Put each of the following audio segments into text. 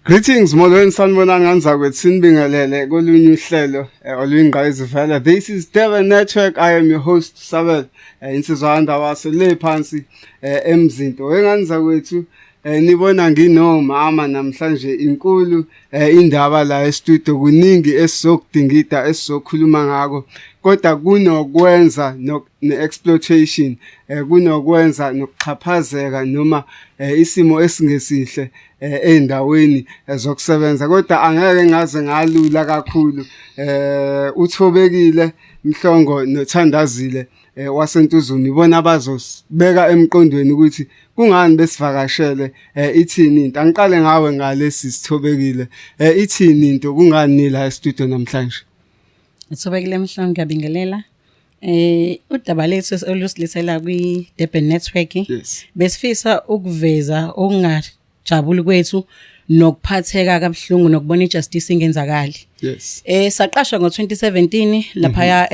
Greetings, molweni, sanibonani nganzakwethu, sinibingelele kolunye uhlelo oluyingqayizivele. This is Durban Network. I am your host Sabel, insizwa kaNdawase le phansi eMzinto. Wenganzakwethu, nibona nginomama namhlanje, inkulu indaba la e-studio, kuningi esizokudingida, esizokhuluma ngako, kodwa kunokwenza ne-exploitation, kunokwenza nokuxhaphazeka noma isimo esingesihle ey'ndaweni zokusebenza, kodwa angeke ngaze ngalula kakhulu. Uthobekile Mhlongo noThandazile waseNtuzuma ibona abazosibeka emqondweni ukuthi kungani besivakashele, ithini into. Angiqale ngawe ngalesi sithobekile, ithini into, kungani nila e-studio namhlanje? Thobekile Mhlongo, ngiyabingelela. Udaba lethu olusilethela kwi Durban Network. Besifisa ukuveza okungajabuli kwethu nokuphatheka kabuhlungu nokubona ijustice ingenzakali. Saqashwa ngo2017 lapha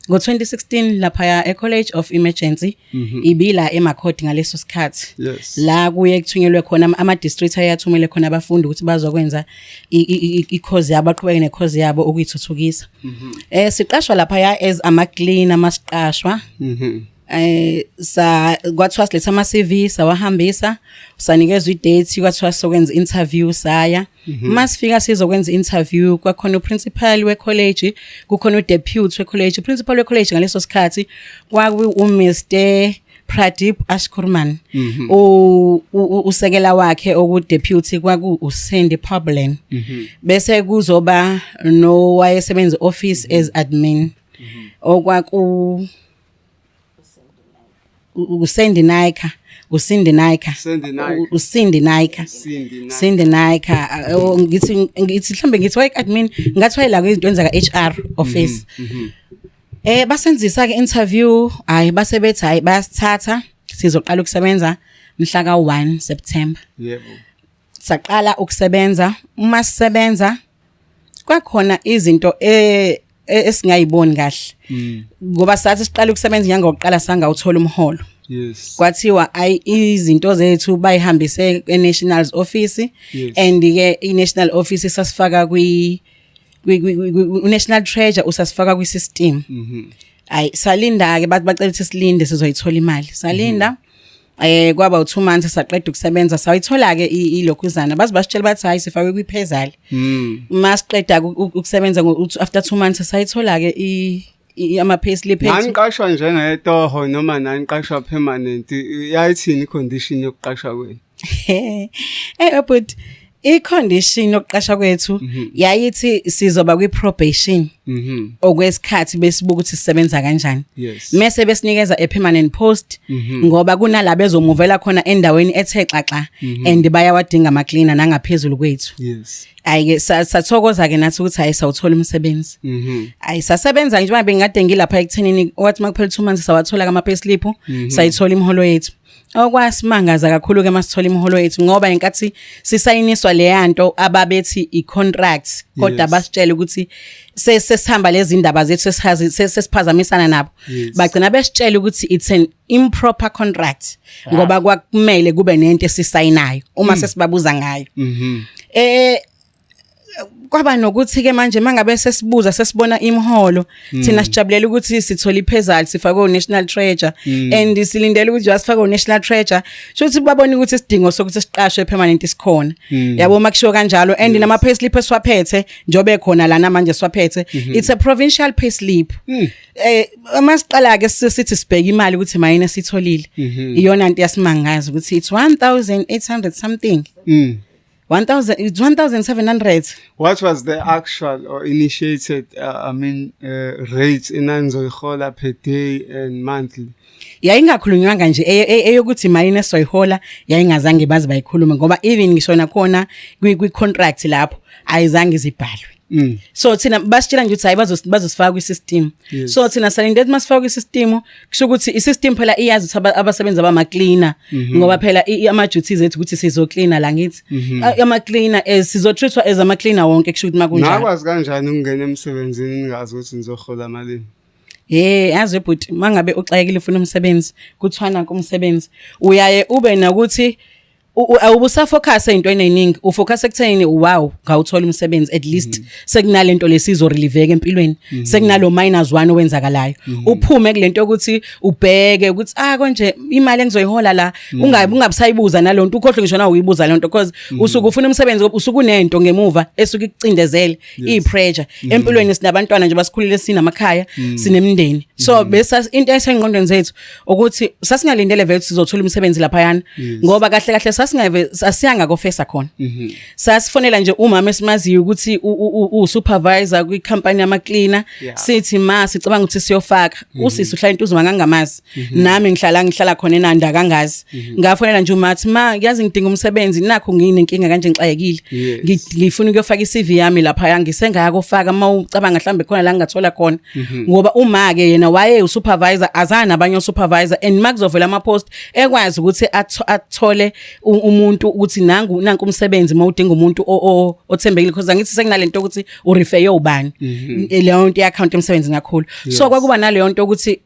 ngo2016 lapha e College of Emergency, ibila eMakhodi ngaleso sikhathi. La kuye kuthunyelwe khona ama district ayathumele khona abafundi ukuthi bazokwenza i-course yabo, baqhubeke ne-course yabo ukuyithuthukisa. Siqashwa lapha ya as ama cleaner masiqashwa. Sa kwathiwa siletha ama CV, sawahambisa, sanikezwa idate, kwathiwa sokwenza interview, saya. Masifika sizokwenza interview, kwakhona uprincipal we college, kukhona udeputy we college. Uprincipal we college ngaleso sikhathi kwaku uMr Pradeep Ashkurman. Usekela wakhe oku deputy kwaku uSandy Pablen. Bese kuzoba no wayesebenza office as admin okwaku uSandy Naika, uSindy Naika. Sandy Naika. uSindy Naika. Cindy Naika. Cindy Naika, ngithi mhlambe ngithi waye admin, ngathi wayela kwizinto enzaka HR office. Basenzisa ke interview, hayi, base bethi hayi, bayasithatha, sizoqala ukusebenza mhla ka 1 September. Saqala ukusebenza, uma sisebenza kwakhona izinto esingayiboni kahle. Ngoba sathi siqala ukusebenza inyanga yokuqala sangawuthola umholo. Kwathiwa ayi, izinto zethu bayihambise e-Nationals office. And ke i-National office sasifaka kwi National Treasure, usasifaka kwi system. Ayi, salinda ke, bathi bacela ukuthi silinde, sizoyithola imali. Salinda, kwaba u2 months, saqeda ukusebenza, sayithola ke ilokhuzana, baze basitshela bathi hayi, sifakwe kwiphezali. Masiqeda ukusebenza after 2 months sayithola ke ama payslip ethu. Naniqashwa njengetoho noma naniqashwa permanent? Yayithini icondition yokuqashwa kwenu? But i-condition yokuqasha kwethu yayithi sizoba kwi-probation okwesikhathi, besibuka ukuthi sisebenza kanjani. Mese besinikeza a permanent post, ngoba kunalabo ezomuvela khona endaweni ethe xaxa and bayawadinga ama cleaner nangaphezulu kwethu. Ayike, sathokoza ke nathi ukuthi hayi, sawuthola umsebenzi. Ayi, sasebenza njengoba bengikade ngilapha ekuthenini, wathi makuphela 2 months sawathola kama payslip, sayithola imiholo yethu. Okwasimangaza kakhulu ke masithola imiholo yethu, ngoba inkathi sisayiniswa leyanto ababethi i-contract, kodwa basitshela ukuthi sesihamba lezi indaba zethu, sesiphazamisana nabo. Bagcina besitshela ukuthi it's an improper contract, ngoba kwakumele kube nento esisayinayo uma sesibabuza ngayo. Kwaba nokuthi ke manje mangabe sesibuza, sesibona imiholo, thina sijabulela ukuthi sithola iphezali, sifake o National Treasure, and silindele ukuthi nje sifake o National Treasure, shuthi babona ukuthi isidingo sokuthi siqashwe permanent isikhona, yabo, makushiwo kanjalo. And nama payslip esiwaphethe njobe khona lana manje siwaphethe, it's a provincial payslip. Masiqala ke sithi sibheka imali ukuthi mayina sitholile, iyona into yasimangaza ukuthi it's 1800 something. 1000, it's 1700. What was the actual or initiated, I mean, rate enanizoyihola per day and monthly? Yayingakhulunywanga nje eyokuthi imali nesoyihola, yayingazange baze bayikhulume, ngoba even ngisho nakhona kwi contract lapho ayizange izibhalwe. So thina basitshela nje ukuthi hayi, bazosifaka kwi-system. So thina salinde ukuthi masifaka kwi-system, kusho ukuthi i-system phela iyazi ukuthi abasebenzi abama-cleaner, ngoba phela ama-duties ethu ukuthi sizocleaner la, ngithi ama-cleaner as sizotreatwa as ama-cleaner wonke, kusho ukuthi makunjalo. Nakwazi kanjani ukungena emsebenzini ningazi ukuthi nizohola malini? Hey, yazi bhuti, mangabe uxakekile ufuna umsebenzi, kuthiwa nanku umsebenzi, uyaye ube nokuthi Awubusafocus ey'ntweni ey'ningi, ufocus ekutheni wow, ngawuthola umsebenzi at least, sekunalento lesizo relieveka empilweni, sekunalo minus one owenzakalayo, uphume kulento yokuthi ubheke ukuthi ah, konje imali engizoyihola la, ungabi ungabusayibuza nalonto, ukhohlwe ngisho na uyibuza lonto, because usuke ufuna umsebenzi, usuke unento ngemuva esuke ikucindezele, i-pressure empilweni. Sinabantwana nje, basikhulile, sinamakhaya, sinemindeni, so bese into esengqondweni zethu ukuthi sasingalindele vele ukuthi sizothola umsebenzi laphayana, ngoba kahle kahle sasingave sasiyanga kofesa khona. Sasifonela nje umama esimaziyo ukuthi u-supervisor kwi-company yama-cleaner, sithi ma sicabanga ukuthi siyofaka. Usisi uhlala eNtuzuma, ngangamazi nami, ngihlala khona eNanda, kangazi. Ngafonela nje uma athi ma yazi ngidinga umsebenzi, nakho nginenkinga kanje, ngixakekile, ngifuna ukuyofaka i-CV yami lapha, ngisengaya kofaka, uma ucabanga mhlambe khona la ngingathola khona, ngoba uma ke yena waye usupervisor, azana nabanye usupervisor, and makuzovela ama post ekwazi ukuthi athole umuntu ukuthi nangu nanku umsebenzi uma udinga umuntu othembekile, because angithi sekunalento ukuthi urefer ubani, leyo nto i-account emsebenzi kakhulu. So kwakuba naleyo nto ukuthi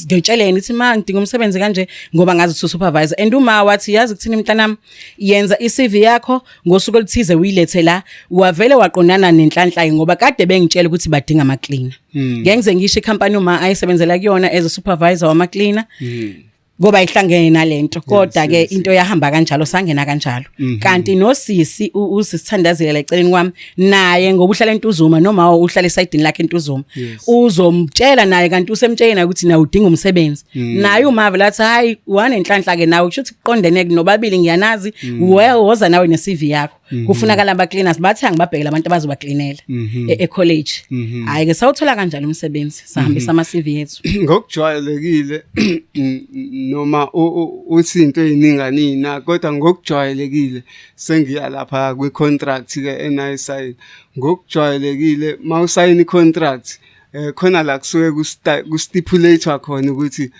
ngitsheleni ithi ma ngidinga umsebenzi kanje, ngoba ngazi ukuthi supervisor, and uma wathi yazi kuthini mntanami, yenza iCV yakho ngosuku oluthize uyilethe la. Wavele waqondana nenhlanhla ngoba kade bengitshela ukuthi badinga ama cleaner. Ngeke ngize ngisho icompany uma ayisebenzela kuyona as a supervisor wama cleaner, ngoba ihlangene nalento, kodwa ke into yahamba kanjalo, sangena kanjalo. Kanti nosisi usisithandazile la eceleni kwami naye, ngoba uhlala eNtuzuma, noma uhlala esayidini lakhe eNtuzuma, uzomtshela naye, kanti usemtshela ukuthi nawe udinga umsebenzi. Naye umave lathi hayi, wanenhlanhla ke nawe, kusho ukuthi kuqondene nobabili, ngiyanazi. Well, woza nawe ne CV yakho, kufunakala aba cleaners, bathi angibabhekela abantu abazobacleanela e college. Hayi ke, sawuthola kanjalo umsebenzi, sahambisa ama CV yethu. Ngokujwayelekile, noma uthi into eyininganina, kodwa ngokujwayelekile, sengiya lapha kwi-contract ke enayisayini, ngokujwayelekile mawusayina i-contract, khona la kusuke kustipulate khona ukuthi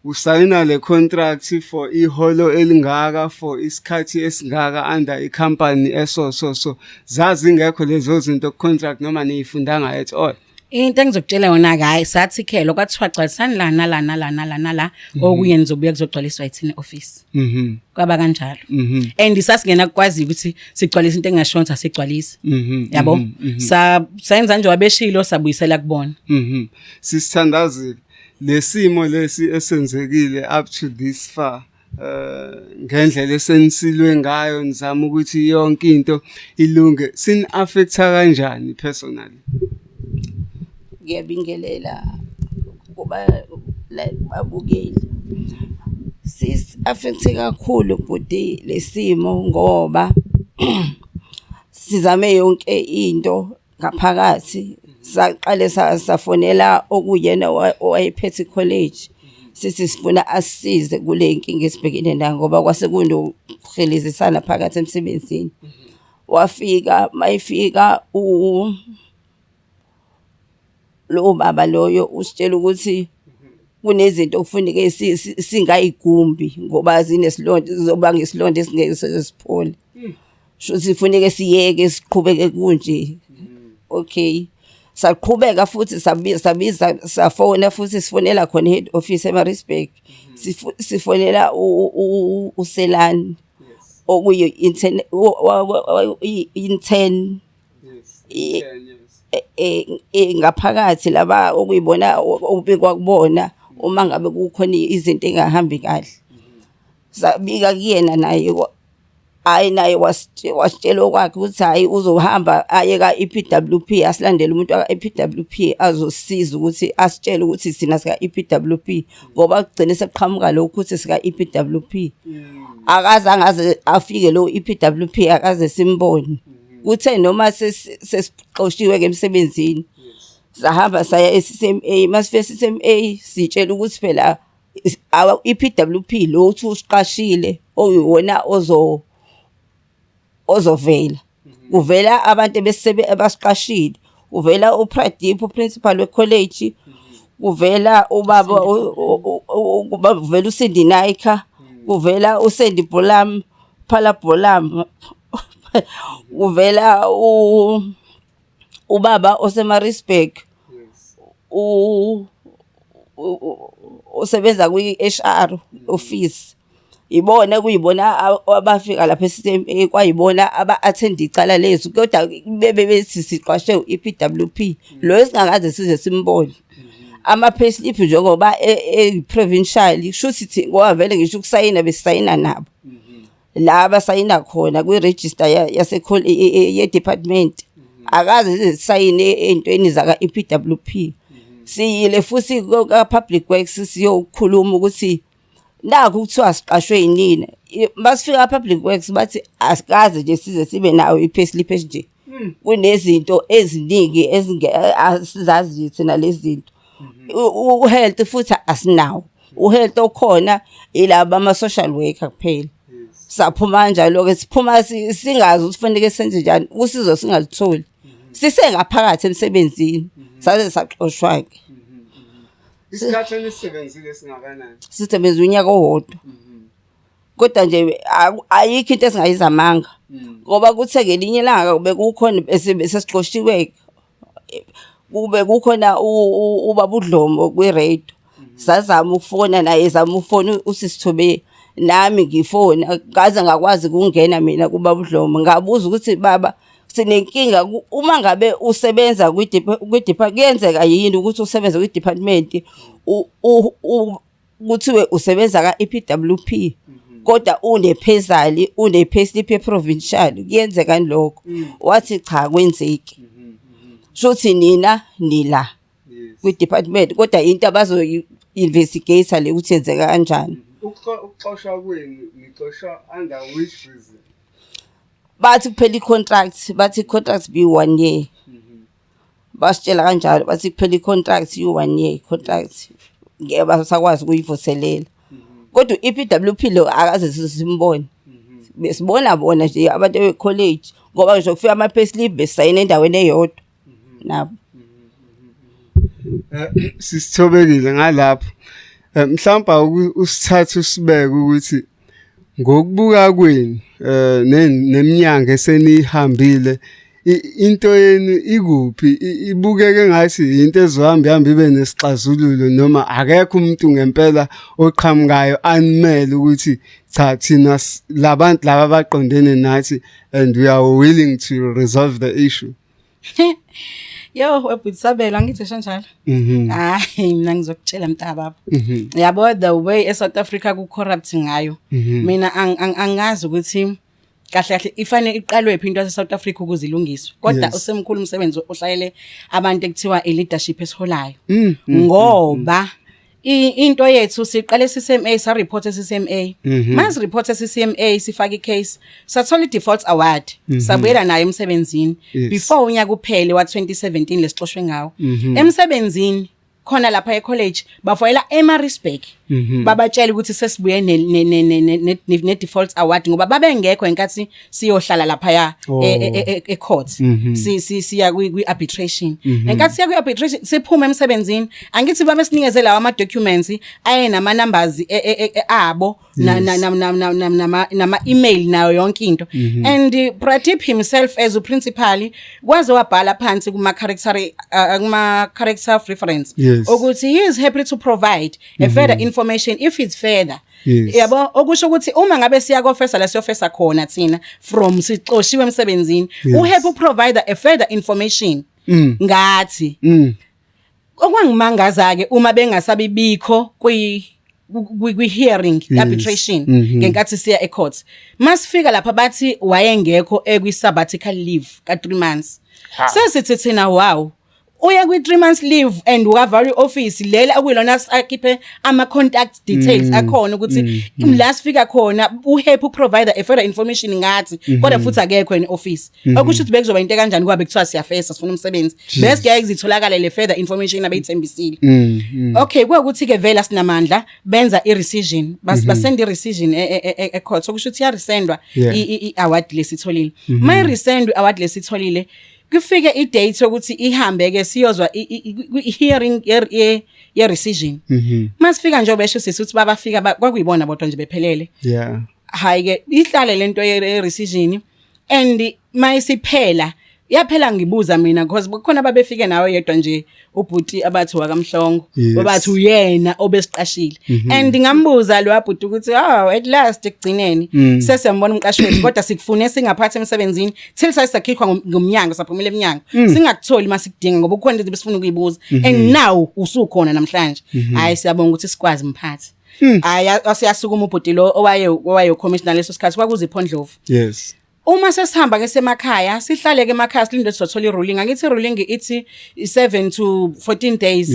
usayina le contract for iholo elingaka for isikhathi esingaka under i-company eso so so. Zazingekho lezo zinto ku-contract noma niyifundanga at all? Into engizokutshela yona ke, hayi, sathi khelo kwathiwa gcwalisani la nala nala nala nala, okunye nizobuya kuzogcwaliswa yithini office. Kwaba kanjalo, and sasingena kukwazi ukuthi sigcwalise into engashonsa asigcwalise, yabo. Sa sayenza nje wabeshilo, sabuyisela kubona. Sisithandazile, lesimo lesi esenzekile up to this far, ngendlela esenisilwe ngayo nizama ukuthi yonke into ilunge, sin affecta kanjani personally? Ngiyabingelela kuba babukeli. Sis affecte kakhulu bhuti lesimo, ngoba sizame yonke into ngaphakathi. Saqale safonela okuyena owayephethe i-college, sithi sifuna asisize kule nkinga esibhekene nayo, ngoba kwase kunokuhelezisana phakathi emsebenzini. Wafika, mayefika lowo baba loyo, usitshela ukuthi kunezinto okufuneke singayigumbi ngoba zinesilonda, zizobanga isilonda esingeke siphole, shuthi funeke siyeke siqhubeke kunje. Okay, saqhubeka futhi, sabiza, safona futhi, sifonela khona head office eMaritzburg, sifonela uSelani okuyi intern, intern ngaphakathi laba okuyibona okubikwa kubona uma ngabe kukhona izinto engahambi kahle. Sabika kuyena naye, hhayi, naye wasitshela okwakhe ukuthi hhayi, uzohamba aye ka-E_P_W_P, asilandele umuntu waka-E_P_W_P azosisiza ukuthi asitshele ukuthi thina sika-E_P_W_P, ngoba kugcine sekuqhamuka lokhu ukuthi sika-E_P_W_P. Akazange aze afike lo E_P_W_P, akaze simbone. Kuthe noma sesixoshiwe-ke emsebenzini, sahamba saya e-C_C_M_A. Masifika e-C_C_M_A, sitshela ukuthi phela i-P_W_P lo othi usiqashile oyiwona ozovela. Kuvela abantu abasiqashile, kuvela uPradeep, uprincipal we-college, kuvela ubaba, kuvela uCindy Naicker, kuvela uSandy Bolam, Phalabolam, kuvela ubaba oseMaritzburg, osebenza kwi-H_R office. Ibona kuyibona abafika lapha e-CCMA kwayibona aba-attend icala lethu kodwa bebe bethi siqashwe u-EPWP lo esingakaze size simbone. Ama-payslip njengoba e-provincial kusho ukuthi ngoba vele ngisho ukusayina besisayina nabo. La abasayina khona kwi-register yase ye-department akaze size sisayine ey'ntweni zaka-EPWP. Siyile futhi ka-Public Works siyokhuluma ukuthi nakhu kuthiwa siqashwe yinina. Masifika ka-Public Works bathi asikaze nje size sibe nayo i-payslip esinje. Kunezinto eziningi asizaziyo thina lezi zinto. U-health futhi asinawo. U-health okhona ilaba ama-social worker kuphela. Saphuma kanjalo-ke siphuma singazi ukuthi kufanele senze njani, usizo singalutholi. Sisengaphakathi emsebenzini saze saxoshwa-ke. Isikhathi enisebenzile singakanani? Sisebenze unyaka owodwa. Kodwa nje ayikho into esingayizamanga ngoba kuthe ngelinye ilanga bekukhona sesixoshiwe kube kukhona ubaba uDlomo kwi-radio. Sazama ukufona naye ezama ukufona usisi Thobeka nami ngifona ngaze ngakwazi ukungena mina kubaba uDlomo ngabuza ukuthi baba sinenkinga uma ngabe usebenza kuyenzeka yini ukuthi usebenze kwi-department kuthiwe usebenza ka-EPWP kodwa unephezali une-payslip ye-provincial kuyenzeka lokho? Wathi cha, kwenzeki. Shuthi nina nila kwi-department kodwa into abazoyi-investigate le ukuthi yenzeka kanjani. Ukuxoshwa kwenu nixoshwa under which reason? Bathi kuphela i-contract, bathi i-contract be one year. Basitshela kanjalo bathi kuphela i-contract you-one year contract ngeke basakwazi ukuyivuselela. Kodwa u-EPWP lo akaze simbone. Besibona bona nje abantu be-college ngoba ngisho kufika ama-payslip besayina endaweni eyodwa nabo. Sisithobekile ngalapho. Mhlawumbe usithathe usibeke ukuthi ngokubuka kwenu neminyango esenihambile into yenu ikuphi, ibukeke ngathi into ezohamba ihambe ibe nesixazululo noma akekho umuntu ngempela oqhamukayo animele ukuthi cha, thina labantu laba abaqondene nathi and we are willing to resolve the issue? Yo, webhuti Sabelo, angithi kanjalo. Hayi, mina ngizokutshela mntakababa. Yabo, the way eSouth Africa ku corrupt ngayo. Mina angazi ukuthi kahle kahle ifane iqalwe phi into yase South Africa ukuze ilungiswe. Kodwa usemkhulu umsebenzi ohlayele abantu ekuthiwa i leadership esiholayo. Ngoba into yethu siqale CCMA, sa report CCMA. Masi report CCMA, sifaka icase, sathola i default award, sabuyela nayo emsebenzini before unyaka uphele wa 2017 lesixoshwe ngawo. Emsebenzini khona lapha e-college bafoyela eMaritzburg babatshela ukuthi sesibuye ne default award ngoba babengekho enkathi siyohlala lapha ya e-court siya kwi arbitration. Enkathi siya kwi arbitration siphuma emsebenzini, angithi babe sinikeze lawa ama documents ayenama numbers abo nama email nayo yonke into, and Pradeep himself as a principal kwaze wabhala phansi kuma character of reference ukuthi he is happy to provide a further information if it's further. Yabo, okusho ukuthi uma ngabe siya kofesa la siyofesa khona thina from sixoshiwe emsebenzini, uhappy provide a further information ngathi. Okwangimangaza ke uma bengasabibikho kwi hearing arbitration ngenkathi siya ecourt. Masifika lapha bathi wayengekho ekwi sabbatical leave ka 3 months. Sesithi thina, wow, uya kwi 3 months leave and wavala ioffice lela okuyilona akhiphe ama contact details akhona ukuthi la sifika khona uhappy provide a further information ngathi, kodwa futhi akekho in office, okusho ukuthi bekuzoba into kanjani kwabe kuthiwa siyafesa sifuna umsebenzi, bese kuyaye kuzitholakala le further information abeyithembisile. Okay, kuwukuthi ke vele asinamandla, benza i-rescission, bas basend i-rescission e-court, okusho ukuthi iyaresendwa i-award lesitholile. Ma iresendwa i-award lesitholile, kufike i-date yokuthi ihambe ke siyozwa i-hearing ye-rescission. Masifika nje besho sisi ukuthi babafika kwakuyibona bodwa nje bephelele. Hayi ke, ihlale lento ye-rescission and mayisiphela Yaphela ngibuza mina because kukhona ababefike nawe yedwa nje ubhuti abathi wakaMhlongo babathi uyena obesiqashile. And ngambuza lo bhuti ukuthi oh, at last ekugcineni sesiyambona umqashi wethu, kodwa sikufune singaphathi emsebenzini till sayisakhishwa ngomnyango, saphumela emnyango, singakutholi masikudinga ngoba kukhona into besifuna ukuyibuza, and now usukhona namhlanje. Hayi, siyabonga ukuthi sikwazi mphathi. Hayi, asiyasukuma ubhuti lo owaye commissioner leso sikhathi, kwakuZipho Ndlovu. Uma sesihamba ke semakhaya, sihlale ke emakhaya silinde sizothola i-ruling. Angithi i-ruling ithi 7 to 14 days,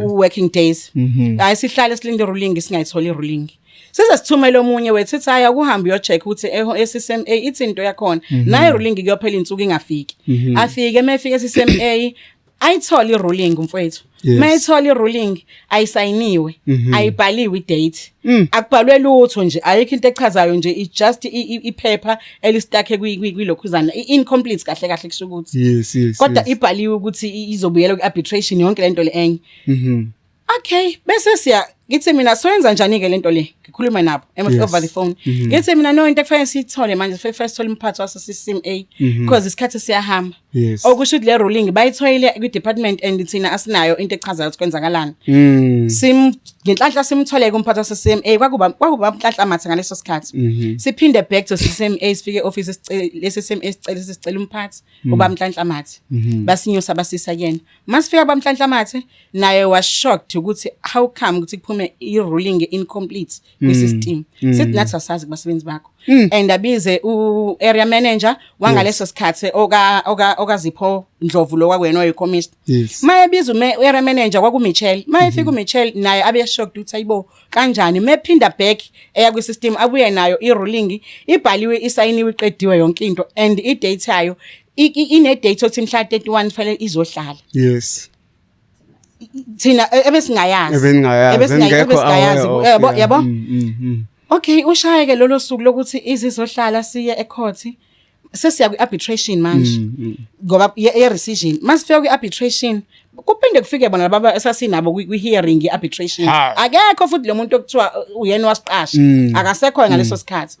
working days. Hayi, sihlale silinde i-ruling, singayitholi i-ruling. Size sithumele omunye wethu, sithi hayi, akuhambe uyo-check ukuthi e-CCMA ithi into yakhona. Nayo i-ruling kuyophela insuku ingafiki. Afike, mefike e-CCMA ayithole i-ruling mfowethu. Mayithola i-ruling, ayisayiniwe, ayibhaliwe i-date. Akubhalwe lutho nje, ayikho into echazayo nje, it's just iphepha elistakhe kwilokhuzana, incomplete kahle kahle kusho ukuthi. Kodwa ibhaliwe ukuthi izobuyela kwi-arbitration yonke lento le enye. Okay, bese siya ngithi mina soyenza njani ke lento le? Ngikhuluma nabo over the phone. Ngithi mina no, into ekufanele siyithole manje, first sithole umphathi wase CCMA because isikhathi siyahamba. Okusho ukuthi le ruling bayithoyile kwi department and thina asinayo into echazayo ukuthi kwenzakalani. Sim ngenhlanhla simthole kumphathi wase CCMA, kwakuba Nhlanhla Mathe ngaleso sikhathi. Siphinde back to CCMA, sifike office sicele lesi CCMA, sicela umphathi uba Nhlanhla Mathe. Basinyusa basisa kuyena. Masifika kwaMhlanhla Mathe naye was shocked ukuthi how come ukuthi kuphume i-ruling incomplete kwi-system. Sithi nathi asazi kubasebenzi bakho. And abize u-area manager wangaleso sikhathi okaZipho Ndlovu lo kwakuyena oyi-commissioner. Mayebiza area manager kwakuMichelle. Mayefika uMichelle naye abe shocked ukuthi ayibo, kanjani? Mephinda back eya kwi-system abuye nayo i-ruling ibhaliwe, isayiniwe, iqediwe yonke into, and i-date yayo ine-date othi mhla 31 fanele izohlala. Thina ebesingayazi. Ebeningayazi. Engekho Ebesingayazi. aware of, Yabo, yabo. Okay, ushaye ke lolo suku lokuthi izizohlala, siye ecourt. Sesiya kwi-arbitration manje. Ngoba ye rescission. Masifika kwi-arbitration kuphinde kufike bona laba esasinabo kwi-hearing ye-arbitration. Akekho futhi lo muntu okuthiwa uyena wasiqasha. Akasekho ngaleso sikhathi.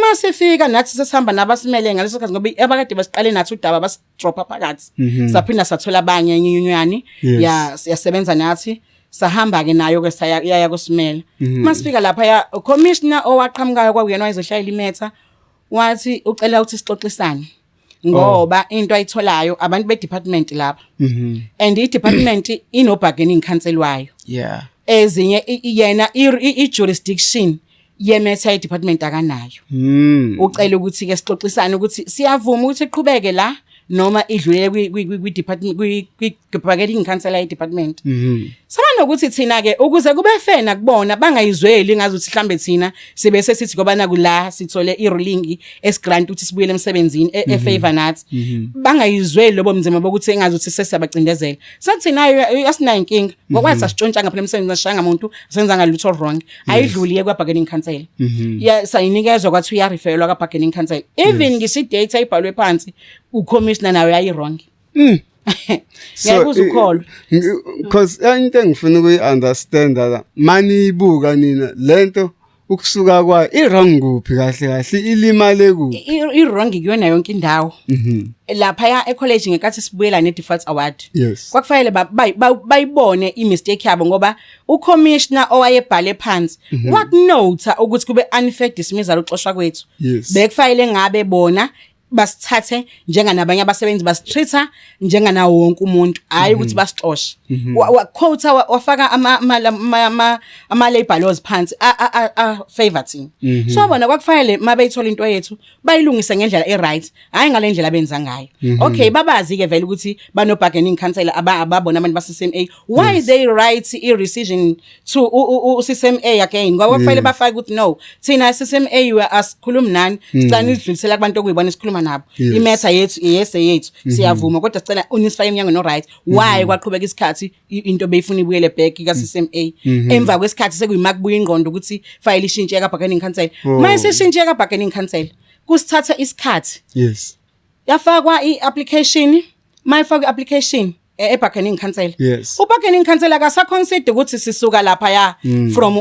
Masifika nathi sesihamba nabasimele ngaleso sikhathi ngoba abakade basiqale nathi udaba basidropa phakathi. Saphinda sathola abanye inyunyane ya yasebenza nathi, sahamba ke nayo ke saya yaya kusimela. Masifika lapha ya commissioner owaqhamukayo kwakuyena wayezohlayela i-matter, wathi ucela ukuthi sixoxisane ngoba into ayitholayo abantu be department lapha and i department ino bargaining council wayo. Ezinye yena i-jurisdiction ye-matter ye-department akanayo. Ucela ukuthi ke sixoxisane ukuthi siyavuma ukuthi iqhubeke la noma idlulele kwi department, kwi bargaining council ye department. Saba nokuthi thina ke ukuze kube fair nakubona bangayizweli ngazuthi mhlambe thina sibe sesithi ngoba naku la sithole i-ruling esigrant ukuthi sibuyele emsebenzini e-favor nathi, bangayizweli lobo mzima bokuthi engazuthi sesiyabacindezela. Sathi nayo asinayo inkinga ngokwathi asitshontshanga phela emsebenzini, asishanga umuntu, senza lutho wrong, ayidluli ye kwa bargaining council. Ya sayinikezwa, kwathi uyareferelwa ka bargaining council. Even ngisho i-date ayibhalwe phansi ucommissioner nayo yayi wrong. Ngiyakuzwa ukholwa. Because into engifuna ukuyi-understand la, maniyibuka nina lento ukusuka kwayo i-wrong kuphi kahle kahle, ilimale kuphi? I-wrong kuyona yonke indawo. Lapha ya ecollege ngenkathi sibuyela ne-default award. Kwakufanele bayibone i-mistake yabo ngoba ucommissioner owayebhale phansi wakunotha ukuthi kube unfair dismissal uxoshwa kwethu. Bekufanele ngabe bona basithathe njenganabanye abasebenzi, basitreata njenganawo wonke umuntu, hayi ukuthi basixoshe. Quote wafaka ama labor laws phansi a favor thina. So bona kwakufanele mabeyithola into yethu bayilungise ngendlela e right, hayi ngale ndlela abenza ngayo. Okay, babazi ke vele ukuthi bano bargaining council ababona abantu base CCMA. Why they write i rescission to u CCMA again? Ngoba kufanele bafake ukuthi no, thina CCMA we asikhulumi nani, sicela nidlulisela kubantu okuyibona esikhuluma nabo. I-matter yethu yese yethu, siyavuma, kodwa sicela unisifake emnyangweni no right. Why kwaqhubeka isikhathi into beyifuna ibuyele back ka CCMA emva kwesikhathi sekuyima kubuya ingqondo ukuthi file ishintshe ka bargaining council? Mayisishintshe ka bargaining council kusithatha isikhathi. Yafakwa i-application, mayifakwa i-application e-bargaining council, u-bargaining council akasaconsider ukuthi sisuka lapha ya from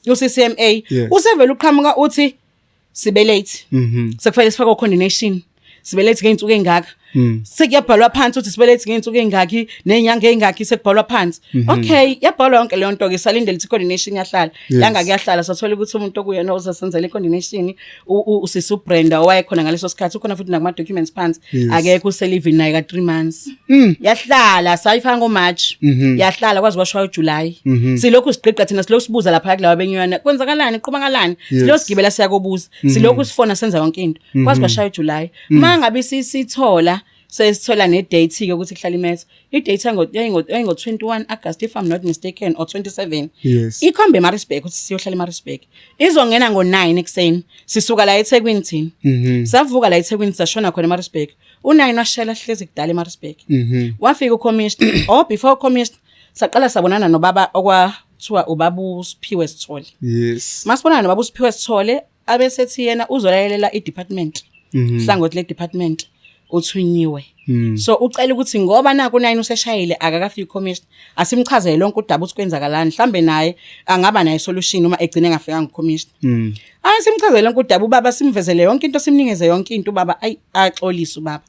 u-CCMA. Usevele uqhamuka uthi sibe late, sekufanele sifake condonation. Sibe late ngey'nsuku ey'ngaka. Sekuyabhalwa phansi ukuthi sibe late ngey'nsuku ey'ngaki ney'nyanga ey'ngaki, sekubhalwa phansi. Okay, yabhalwa yonke leyo nto-ke, salindele ukuthi i-condonation yahlala. Yanga kuyahlala, sathola ukuthi umuntu okuyena ozasenzela i-condonation usisi uBrenda owayekhona ngaleso sikhathi, ukhona futhi nakuma-documents phansi. Akekho, uselivini naye ka-3 months. Yahlala, sayifaka ngoMarch. Yahlala kwaze kwashaya uJuly. Silokhu sigqigqa thina, silokhu sibuza lapha kulaba benywana, kwenzakalani, qhubakalani? Silokhu sigibela siyakobuza, silokhu sifona, senza yonke into, kwaze kwashaya uJuly. Uma ngabe sisithola, sesithola ne-date ke ukuthi kuhlala imetho, i-date yayingo 21 August, if I'm not mistaken, or 27. Ikhombe eMaritzburg ukuthi siyohlala eMaritzburg, izongena ngo-9 ekuseni, sisuka la eThekwini thina. Savuka la eThekwini, sashona khona eMaritzburg. U9 washela, hlezi kudala eMaritzburg. Wafika ucommissioner, or before ucommissioner saqala sabonana nobaba okwathiwa ubaba uSiphiwe Sithole. Masibonana nobaba uSiphiwe Sithole, abesethi yena uzolalela i-department, hlangothi le-department uthunyiwe. So ucela ukuthi ngoba naku 9 useshayile, akakafiki commissioner, asimchazele lonke udaba ukuthi kwenzakalani, mhlambe naye angaba naye solution uma egcine engafikanga ucommissioner. Ayi, simchazele lonke udaba ubaba, simvezele yonke into, simnikeze yonke into ubaba. Ayi, axolise ubaba,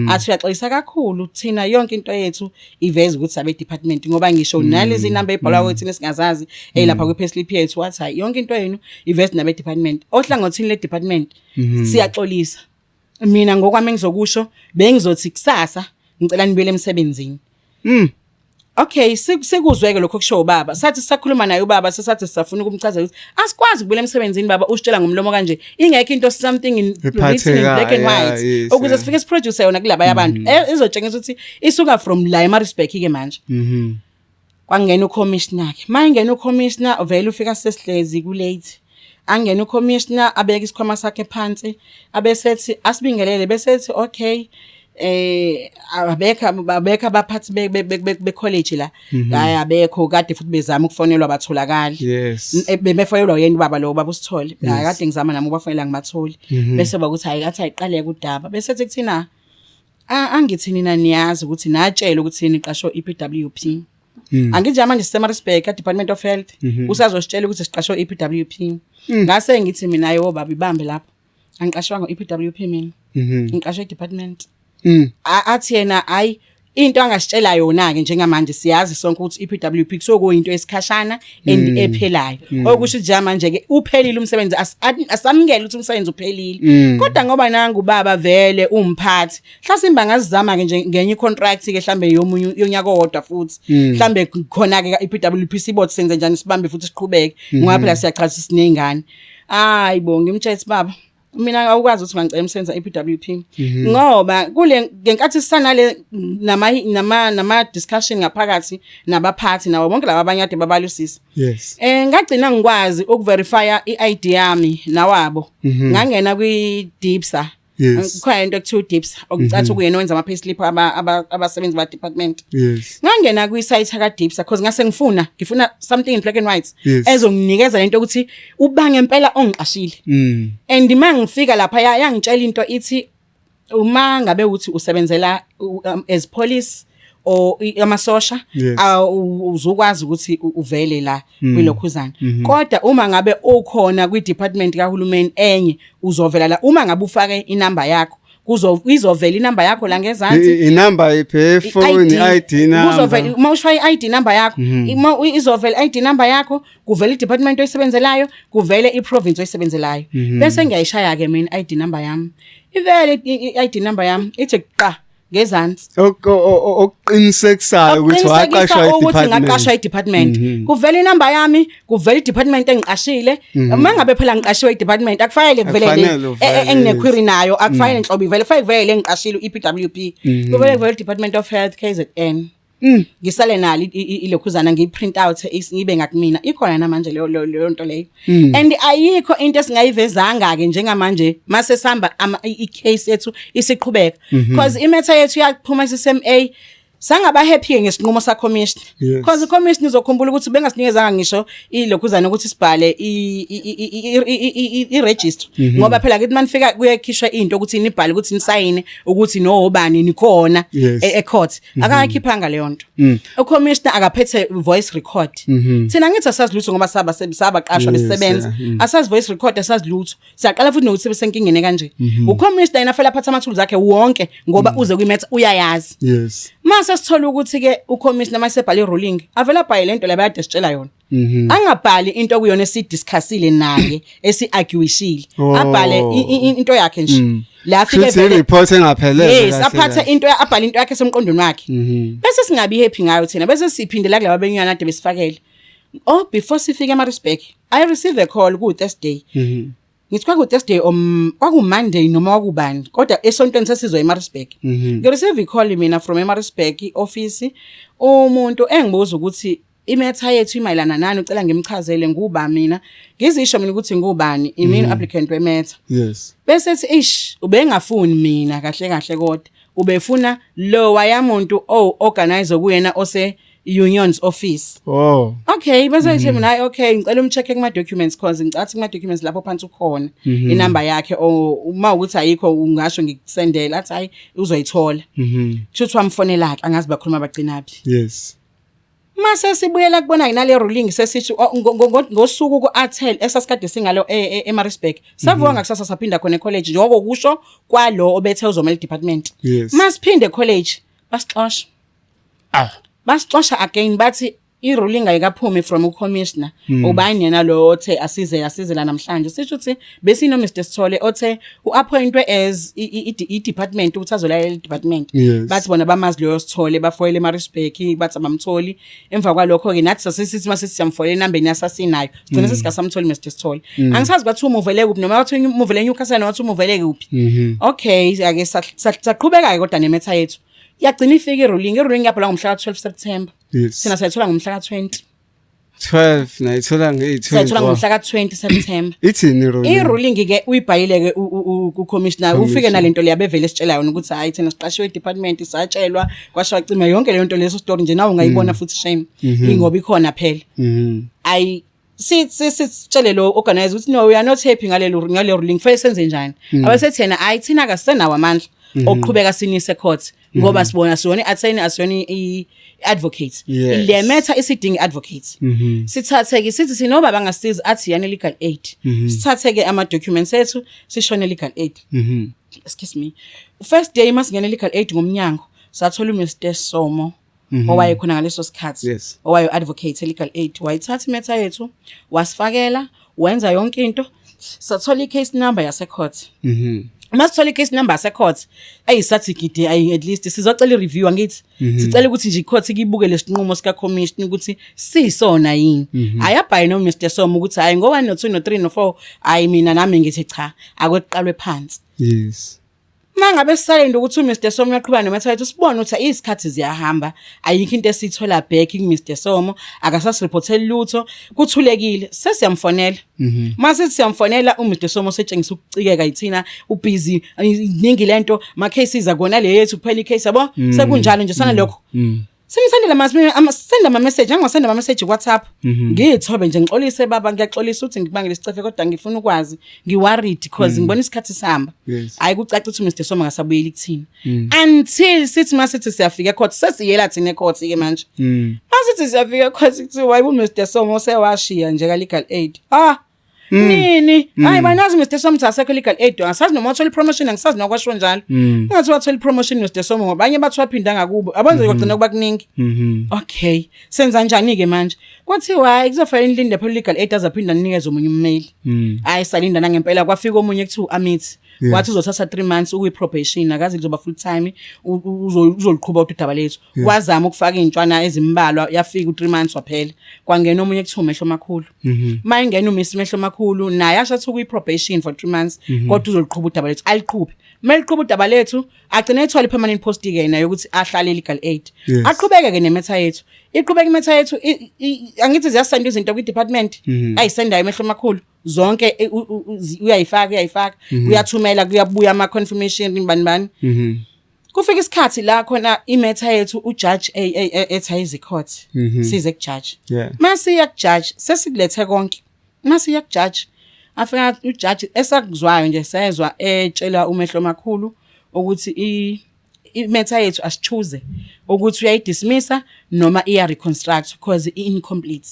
athi uyaxolisa kakhulu, thina yonke into yethu iveza ukuthi sabe department, ngoba ngisho nalezi number ebhalwa kwethu esingazazi elapha kwi payslip yethu. Wathi hayi, yonke into yenu iveza nabe department, ohlangothini le department, siyaxolisa. Mina ngokwami engizokusho, bengizothi kusasa ngicela nibuyele emsebenzini. Okay, sikuzweke lokho kusho ubaba. Sathi sisakhuluma naye ubaba, sesathi sisafuna ukumchazela ukuthi asikwazi ukubuyela emsebenzini, baba usitshela ngomlomo kanje, ingekho into, something in written in black and white, ukuze sifike siproduce yona kulaba yabantu. Izotshengisa ukuthi isuka from la eMaritzburg ke manje. Kwangena ucommissioner ke. Mayingena ucommissioner, vele ufika sesihlezi ku late. Angena ucommissioner, abeka isikhwama sakhe phansi, abesethi asibingelele, bese ethi okay, abekho abaphathi be college la. Hayi, abekho, kade futhi bezama ukufonelwa, batholakali. Bebefonelwa yena ubaba lo, baba usithole. Hayi, kade ngizama nami ukubafonela, ngibatholi. Bese bakuthi hayi, athi ayiqaleke udaba. Bese ethi kuthina, angithi nina niyazi ukuthi natshela ukuthi niqashwe iPWP. Angithi manje siseMaritzburg, Department of Health, usazositshela ukuthi siqashwe iPWP. Ngase ngithi mina, yo baba, ibambe lapho. Angiqashwanga iPWP mina. Ngiqashwe department. Athi yena hayi, into angasitshela yona ke njengamanje, siyazi sonke ukuthi iPWP kusuke kuyinto esikhashana and ephelayo, okusho nje manje ke uphelile umsebenzi, asamukele ukuthi umsebenzi uphelile. Kodwa ngoba nangu baba vele umphathi, mhlasimbe angazizama ke nje ngenye icontract ke, mhlambe yomunye yonyaka owodwa futhi, mhlambe khona ke iPWP sibothi senze njani, sibambe futhi siqhubeke, ngoba phela siyachaza sinezingane. Hayi bo, ngimtshela baba, mina awukwazi ukuthi ngicela umsebenzi e-PWP, ngoba kule ngenkathi sisanale nama discussion ngaphakathi nabaphathi nawo bonke laba abanye ade babalusisa, ngagcina ngikwazi ukuverifya iID yami nawabo, ngangena kwi DIPSA. Kukhona into ekuthiwa uDIPSA, okucathi kuyena owenza ama payslip abasebenzi ba department. Ngangena kwi-site ka DIPSA because ngase ngifuna something in black and white ezonginikeza lento ukuthi uba ngempela ongiqashile. And mangifika lapha yangitshela into, ithi uma ngabe uthi usebenzela as police or amasosha, uzokwazi ukuthi uvele la kwilokhuzana, kodwa uma ngabe ukhona kwi department kahulumeni enye, uzovela la uma ngabe ufake inamba yakho, kuzo izovela inamba yakho la ngezansi. Inamba iphe phone, i-ID number. Kuzovela uma ushaya i-ID number yakho, uma izovela i-ID number yakho, kuvela i-department oyisebenzelayo, kuvele i-province oyisebenzelayo. Bese ngiyayishaya ke mina i-ID number yami, ivele i-ID number yami ithi qa ngezansi. Okuqinisekisayo ukuthi waqashwa ukuthi i-department. Ngaqashwa i-department. Kuvela inamba yami, kuvela i-department engiqashile. Uma ngabe phela ngiqashiwe i-department, akufanele kuvele le Akufanele uvele, engine-query nayo, akufanele nhlobo ivele, kufanele kuvele le ngiqashile, i-EPWP. Kuvele Department of Health KZN. Ngisale nalo ilokhuzana, ngiyi-print out, ngibe ngakumina, ikhona namanje leyo nto leyo. And ayikho into esingayivezanga ke njengamanje mase sihamba i-case yethu isiqhubeka, because imatter yethu yaphuma CCMA. Sangaba happy ngesinqumo sa commission. Yes. Because commission izokhumbula ukuthi bengasinikezanga ngisho ilokhuzana ukuthi sibhale i register. Ngoba phela kithi manifika kuyakhishwa into ukuthi nibhale ukuthi nisayine ukuthi no obani nikhona e court. Akakhiphanga leyo nto. Ucommissioner akaphethe voice record. Thina ngithi asazi lutho ngoba saba sabaqashwa besebenza. Asazi voice record, asazi lutho. Siyaqala futhi nokuthi sebesenkingeni kanje. Ucommissioner yena fanele aphathe amathuluzi akhe wonke ngoba uze kwimatter uyayazi. Mase sithola ukuthi ke ucommissioner masebhala iruling avela abhale lento la bayade sitshela yona. Angabhali into okuyona esidiscussile naye, esi-arguishile. Abhale into yakhe nje. La afike Shuthi vele i-report engaphelele. Yes, kahle aphathe kahle. into, abhale into yakhe esemqondweni wakhe. Bese singabi happy ngayo thina, bese siphindela kulaba benyana ade besifakele. Oh, before sifike eMaritzburg, I receive a call ku Thursday. Ngithi kwaku Thursday kwaku Monday noma kwakubani, kodwa esontweni sesizwe eMaritzburg. Ngireceive i call mina from eMaritzburg office, umuntu engibuza ukuthi imatter yethu imayelana nani, ucela ngimchazele nguba mina. Ngizisho mina ukuthi ngubani, imini applicant wematter. Bese ethi ish ubengafuni mina kahle kahle, kodwa ubefuna lo wayamuntu o organizer kuyena ose unions office. Okay, bese ngithi mina hayi okay, ngicela umcheck kuma documents cause ngicathi kuma documents lapho phansi ukhona inamba yakhe, or uma ukuthi ayikho ungasho ngikusendela, athi hayi uzoyithola. Kusho ukuthi wamfonela ke, angazi bakhuluma bagcinaphi. Mase sibuyela kubona nale ruling sesithi ngosuku ku-Atel esasikade singalo eMaritzburg. Savuka ngakusasa saphinda khona ecollege njengoba kusho kwalo obethe uzomela department. Masiphinde college basixosha. Basixosha again, bathi i-ruling ayikaphumi from ucommissioner. Ubani yena lo othe asize asize la namhlanje? Sisho ukuthi besino Mr Sithole othe uappointwe as i-department ukuthi azolalela i-department. Bathi bona bamazi loyo Sithole, bafoyele eMaritzburg, bathi abamtholi. Emva kwalokho ke nathi sasisithi mase siyamfoyela enambeni yasasinayo. Sigcina sesikasamtholi Mr Sithole. Angisazi kwathi umuvele kuphi, noma wathi umuvele eNewcastle, noma wathi umuvele kuphi. Okay, ake saqhubeka ke kodwa nematter yethu. Yagcina ifika i-ruling, i-ruling yabhalwa ngomhla ka-12 September. Thina sayithola ngomhla ka-20. 12 nayithola ngeyi-20. Sayithola ngomhla ka-20 September. Ithini i-ruling? I-ruling ke uyibhalile ke ku-commissioner, ufike nalento leya bevele sitshela yona ukuthi hayi thina siqashiwe e-department, satshelwa kwasho wacima yonke leyo nto, leso story nje nawe ungayibona futhi, shame. Ingoba ikhona phela. Ayi sithi sitshele lo organizer ukuthi no, we are not happy ngale ruling, fanele senze njani? Abasethi yena hayi thina akasenawo amandla okuqhubeka sinise court ngoba sibona siyona i-attorney, asiyona i-advocate. Le matter isidinga i-advocate. Sithathe ke sithi sinoba bangasiza, athi yani legal aid. Sithathe ke ama documents ethu sishone legal aid. Excuse me, first day masingena legal aid ngomnyango sathola uMr Somo owayekhona ngaleso sikhathi, owayo advocate legal aid, wayithatha imatter yethu wasifakela, wenza yonke into, sathola i-case number yase court. Masithola i-case number yase court, ayisathi gidi ayi at least sizocela i-review, angithi sicela ukuthi nje i-court ikibuke lesinqumo sika commission ukuthi sisona yini. Ayabhayi no Mr Somo ukuthi hayi ngo 1 no 2 no 3 no 4, hayi mina nami ngithi cha, akweqalwe phansi. Mangabe sisalinde ukuthi uMr Somo uyaqhubeka nematter yethu, sibone ukuthi isikhathi ziyahamba, ayikho into esiyithola back ku Mr Somo, akasasireporteli lutho, kuthulekile, sesiyamfonela. Mase siyamfonela uMr Somo setshengisa ukucikeka yithina, ubusy iningi lento, ma cases akona le yethu kuphela icase yabo, sekunjalo nje sana lokho. Sengisendela senda ama message, angasenda ama message ku WhatsApp. Ngithobe nje ngixolise baba, ngiyaxolisa ukuthi ngikubangele isicefe kodwa ngifuna ukwazi, ngiworried because ngibona isikhathi sihamba. Hayi kucaca ukuthi Mr Soma ngasabuyeli kuthina. Until sithi masithi siyafika ecourt, sesiyela thina ecourt ke manje. Masithi siyafika ecourt kuthiwa hayi uMr Somo sewashiya nje ka legal aid. Ah nini? Hayi banazi Mr Somo ukuthi asekho legal aid, angisazi noma wathola ipromotion, angisazi nokwasho njalo. Ngathi wathola ipromotion Mr Somo ngoba abanye bathi waphinda ngakubo. Abenze kwagcina kuba kuningi. Okay, senza njani ke manje? Kwathiwa hayi kuzofanele nilinde phela legal aid azaphinda ninikeze omunye ummeli. Hayi salinda nangempela kwafika omunye kuthiwa Amit. Wathi uzothatha 3 months ukuyi probation, akazi kuzoba full time, uzoliqhuba udaba lethu. Wazama ukufaka intshwana ezimbalwa, yafika u3 months waphela. Kwangena omunye kuthiwa uMehlo Makhulu. Mayingena uMiss Mehlo Makhulu naye asho athi ukuyi probation for 3 months kodwa uzoliqhuba udaba lethu, aliqhube. Meliqhuba udaba lethu agcine ethola ipermanent post ke naye ukuthi ahlale legal aid. Aqhubeke ke nematter yethu. Iqhubeka imatter yethu, angithi ziyasenda izinto kwi department, ayisendayo emehlo amakhulu zonke, uyayifaka, uyathumela, kuyabuya ama confirmation bani bani. Kufika isikhathi la khona i-matter yethu u-judge ethi ayize court. Size ku-judge. Masiya ku-judge sesikulethe konke. Masiya ku-judge afika u-judge esakuzwayo nje sezwa etshela umehlo makhulu ukuthi i-matter yethu asi-choose ukuthi uyayidismissa noma iya reconstruct because i-incomplete.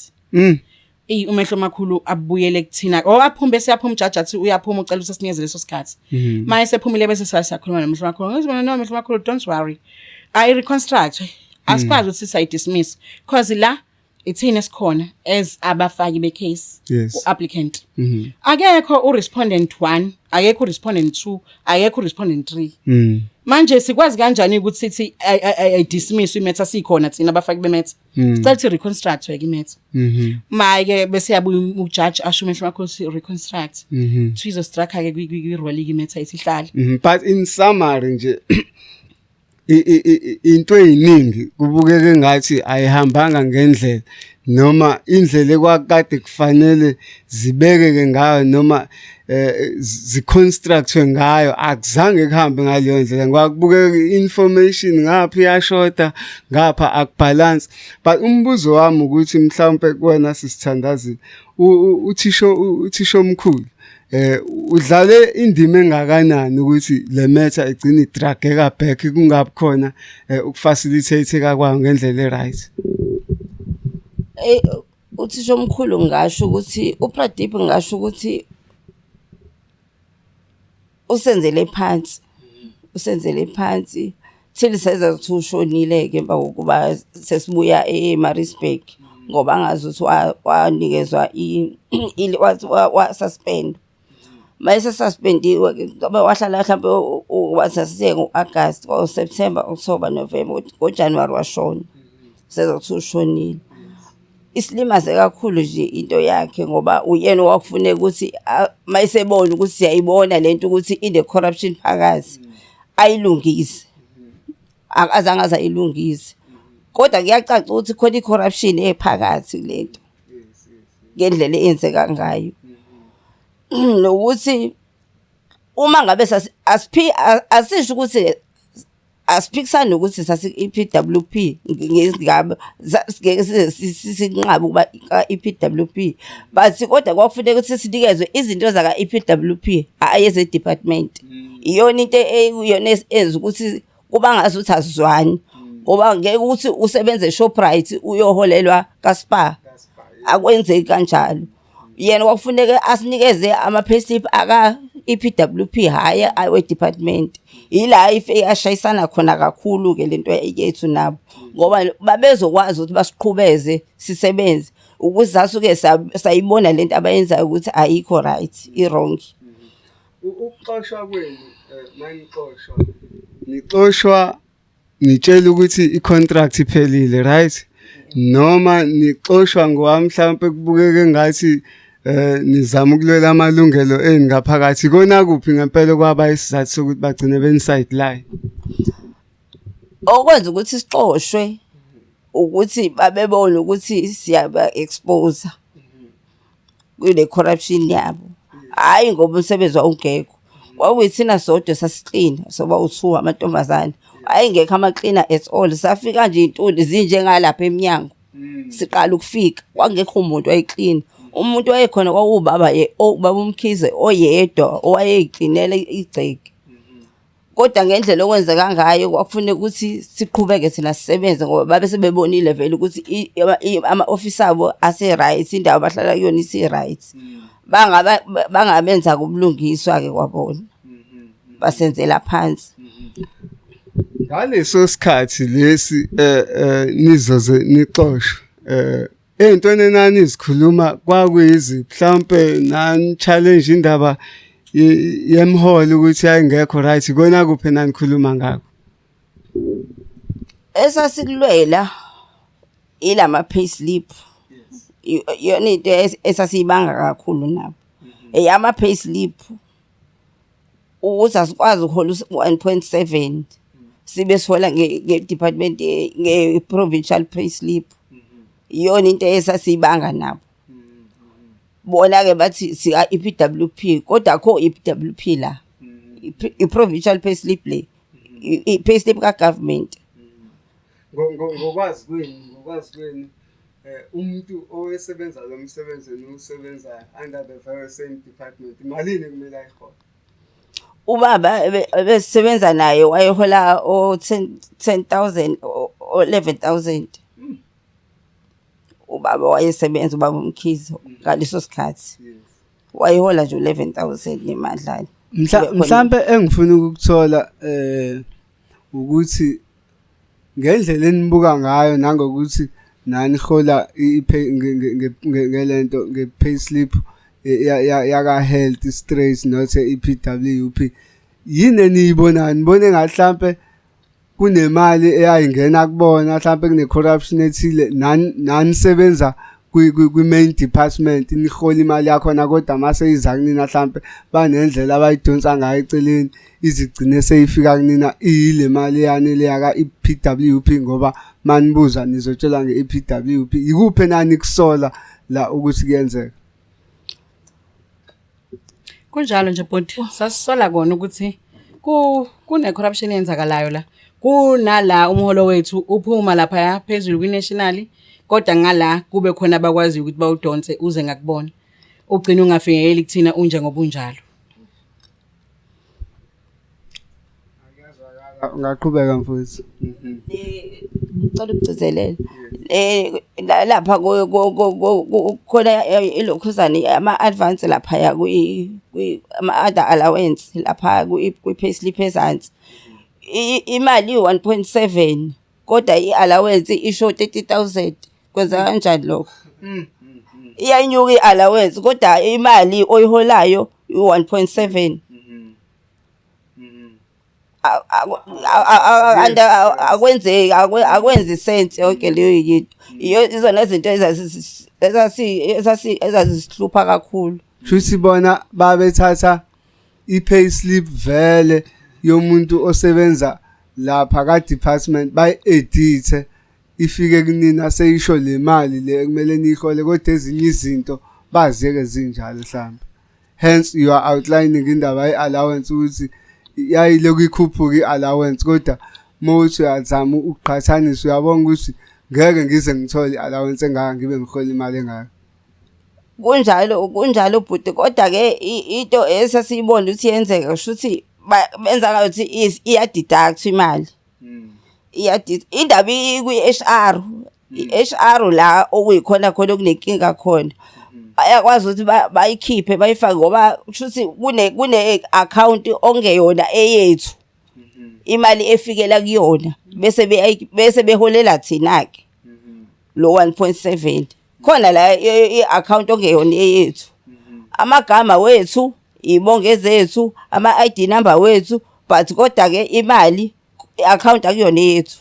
Umehlo makhulu abuyele kuthina o aphume bese yaphuma ujaji athi uyaphuma, ucela ukuthi sinikeze leso sikhathi. Maye sephumile bese siyakhuluma nomehlo makhulu, ngithi, "No, mehlo makhulu, don't worry, ayi reconstruct, asikwazi ukuthi sayidismiss because la ithina esikhona as abafaki be-case, u-applicant, akekho u-respondent 1, akekho u-respondent 2, akekho u-respondent 3. Manje sikwazi kanjani ukuthi sithi ay dismiss i-matter sikhona thina abafaki be-matter? Sicela ukuthi reconstruct ke i-matter." Maye bese yabuya ujaji asho umehlo makho ukuthi reconstruct. Thizo strike ke kwi-role i-matter isihlala. But in summary nje, into eziningi kubukeka engathi ayihambanga ngendlela noma indlela ekwakade kufanele zibekeke ngayo noma ziconstructwe ngayo, akuzange kuhambe ngaleyo ndlela ngoba kubukeka i-information ngapha iyashoda, ngapha akubalance. But umbuzo wami ukuthi mhlawumbe kuwena, sisithandazile, uthisha omkhulu udlale indima engakanani ukuthi le matter igcine idrageka back, kungabi khona ukufacilitate kwayo ngendlela e-right? Uthisha omkhulu, ngisho ukuthi uPradeep, ngisho ukuthi usenzele phansi, usenzele phansi till seza ukuthi ushonile ke emva kokuba sesibuya eMaritzburg, ngoba angazi ukuthi wanikezwa wa suspend. Mayese suspendiwe ke, ngoba wahlala mhlawumbe wasasiye ngo-August or September, October, November, ngoJanuary washona. Seza ukuthi ushonile. Isilimaze kakhulu nje into yakhe ngoba uyena owakufuneka ukuthi mayesebona ukuthi siyayibona lento ukuthi ine-corruption phakathi, ayilungise. Akazange aze ayilungise. Kodwa kuyacaca ukuthi khona i-corruption ephakathi kulento ngendlela eyenzeka ngayo. Nokuthi uma ngabe asiphi, asisho ukuthi asiphikisani nokuthi sasi i-EPWP ngezigaba, ngeke size sinqabe ukuba ka-EPWP, but kodwa kwakufuneka ukuthi sinikezwe izinto zaka-EPWP, hhayi eze-department. Iyona into eyona enza ukuthi kuba ngazuthi asizwani, ngoba ngeke ukuthi usebenze eShoprite uyoholelwa kaSpar, akwenzeki kanjalo. Yena kwakufuneka asinikeze ama-payslip aka-EPWP, hhayi awe-department. Ila ife yashayisana khona kakhulu-ke lento yethu nabo, ngoba babezokwazi ukuthi basiqhubeze sisebenze ukuze sasuke sayibona lento abayenzayo ukuthi ayikho right, i-wrong. Ukuxoshwa kwenu, manixoshwa, nixoshwa nitshela ukuthi i-contract iphelile, right, noma nixoshwa ngoba mhlawumbe kubukeka engathi nizama ukulwela amalungelo enu ngaphakathi? Kona kuphi ngempela kwaba isizathu sokuthi bagcine beni-sideline? Okwenza ukuthi sixoshwe ukuthi babebona ukuthi siyaba expose kule corruption yabo, hhayi ngoba umsebenzi wawungekho. Kwakuyithina sodwa sasiklina, soba u-two amantombazane, ayengekho ama-cleaner at all. Safika nje iy'ntuli zinjengalapha emnyango siqala ukufika, kwakungekho muntu wayeklina. Umuntu wayekhona kwakuwubaba, ubaba uMkhize oyedwa owayeyiklinela igceke. Kodwa ngendlela okwenzeka ngayo kwakufuneka ukuthi siqhubeke thina sisebenze, ngoba babe sebebonile vele ukuthi ama-ofisi abo ase-right, indawo abahlala kuyona isi-right. Bangaba bangabenza-ke ubulungiswa-ke kwabona, basenzela phansi. Ngaleso sikhathi lesi nizoze nixoshwe, ey'ntweni enanizikhuluma kwakuyizi mhlawumpe nani challenge indaba yemholo ukuthi ayingekho right? Ikona kuphi enanikhuluma ngakho? Esasikulwela ilama payslip, iyona into esasiyibanga kakhulu nabo, eyama payslip, ukuthi asikwazi ukuhola u-1.7 sibe sihola nge-department nge-provincial payslip. Iyona into esasiyibanga nabo. Bona-ke bathi sika-EPWP, kodwa akho EPWP la, i-provincial payslip le. I-payslip ka-government. Ngokwazi kwenu umuntu owesebenza lo msebenzi eniwusebenzayo under the very same department, malini ekumele ayihole? Ubaba ebesebenza naye wayehola o 10 10,000, o 11,000. Ubaba wayesebenza, ubaba uMkhize, ngaleso sikhathi. Wayehola nje 11,000 nemadlana. Mhlambe engifuna ukukuthola ukuthi ngendlela enibuka ngayo nangokuthi nani hola i-pay ngelento, nge-payslip yaka health straight, not i-EPWP, yini eniyibonayo? Nibone ngathi mhlambe kunemali eyayingena kubona, mhlambe kune corruption ethile, nani nanisebenza kwi main department, nihola imali yakhona, kodwa mase iza kunina mhlambe banendlela abayidonsa ngayo eceleni, izigcine seyifika kunina iyile mali eyanele yaka EPWP, ngoba manibuza nizotshelwa nge-EPWP? Ikuphi nani kusola la ukuthi kuyenzeka? Kunjalo nje bhuti, sasisola kona ukuthi kune corruption eyenzakalayo la. Kunala umholo wethu uphuma lapha phezulu kwi-national, kodwa ngala kube khona abakwaziyo ukuthi bawudonse uze ngakubona. Ugcina ungafinyeleli kuthina unjengoba unjalo. Ungaqhubeka mfowethu. Ngicela ukugcizelela lapha khona ilokhuzane ama-advance laphaya ama-other allowance lapha kwi-payslip ezansi. Imali iyi-1.7 kodwa i-allowance isho 30,000. Kwenza kanjani lokho? Iyanyuka i-allowance kodwa imali oyiholayo i-1.7. Akwenzeki, akwenzi sense yonke leyo yinto. Iyo izona zinto ezazisihlupha kakhulu. Shuthi bona babethatha i-payslip vele yomuntu osebenza lapha ka-department, bayi-edithe ifike kunina seyisho le mali le ekumele niyihole, kodwa ezinye izinto baziyeke zinjalo mhlawumbe. Hence you are outlining indaba ye-allowance ukuthi yayilokhu ikhuphuka i-allowance, kodwa mawuthi uyazama ukuqhathanisa uyabona ukuthi ngeke ngize ngithole i-allowance engaka ngibe ngihola imali engaka. Kunjalo, kunjalo bhuti, kodwa-ke into esasiyibona ukuthi iyenzeka, kusho ukuthi benza ngathi iya-deduct imali. Indaba ikwi-HR, i-HR la okuyikhona khona okunenkinga khona. Bayakwazi ukuthi bayikhiphe bayifake ngoba kushuthi kune account okungeyona eyethu. Imali efikela kuyona bese beholela thina-ke lo 1.7. Khona la i-account okungeyona eyethu. Amagama wethu, iy'bongo ezethu, ama-ID number wethu, but kodwa-ke imali, i-account akuyona eyethu.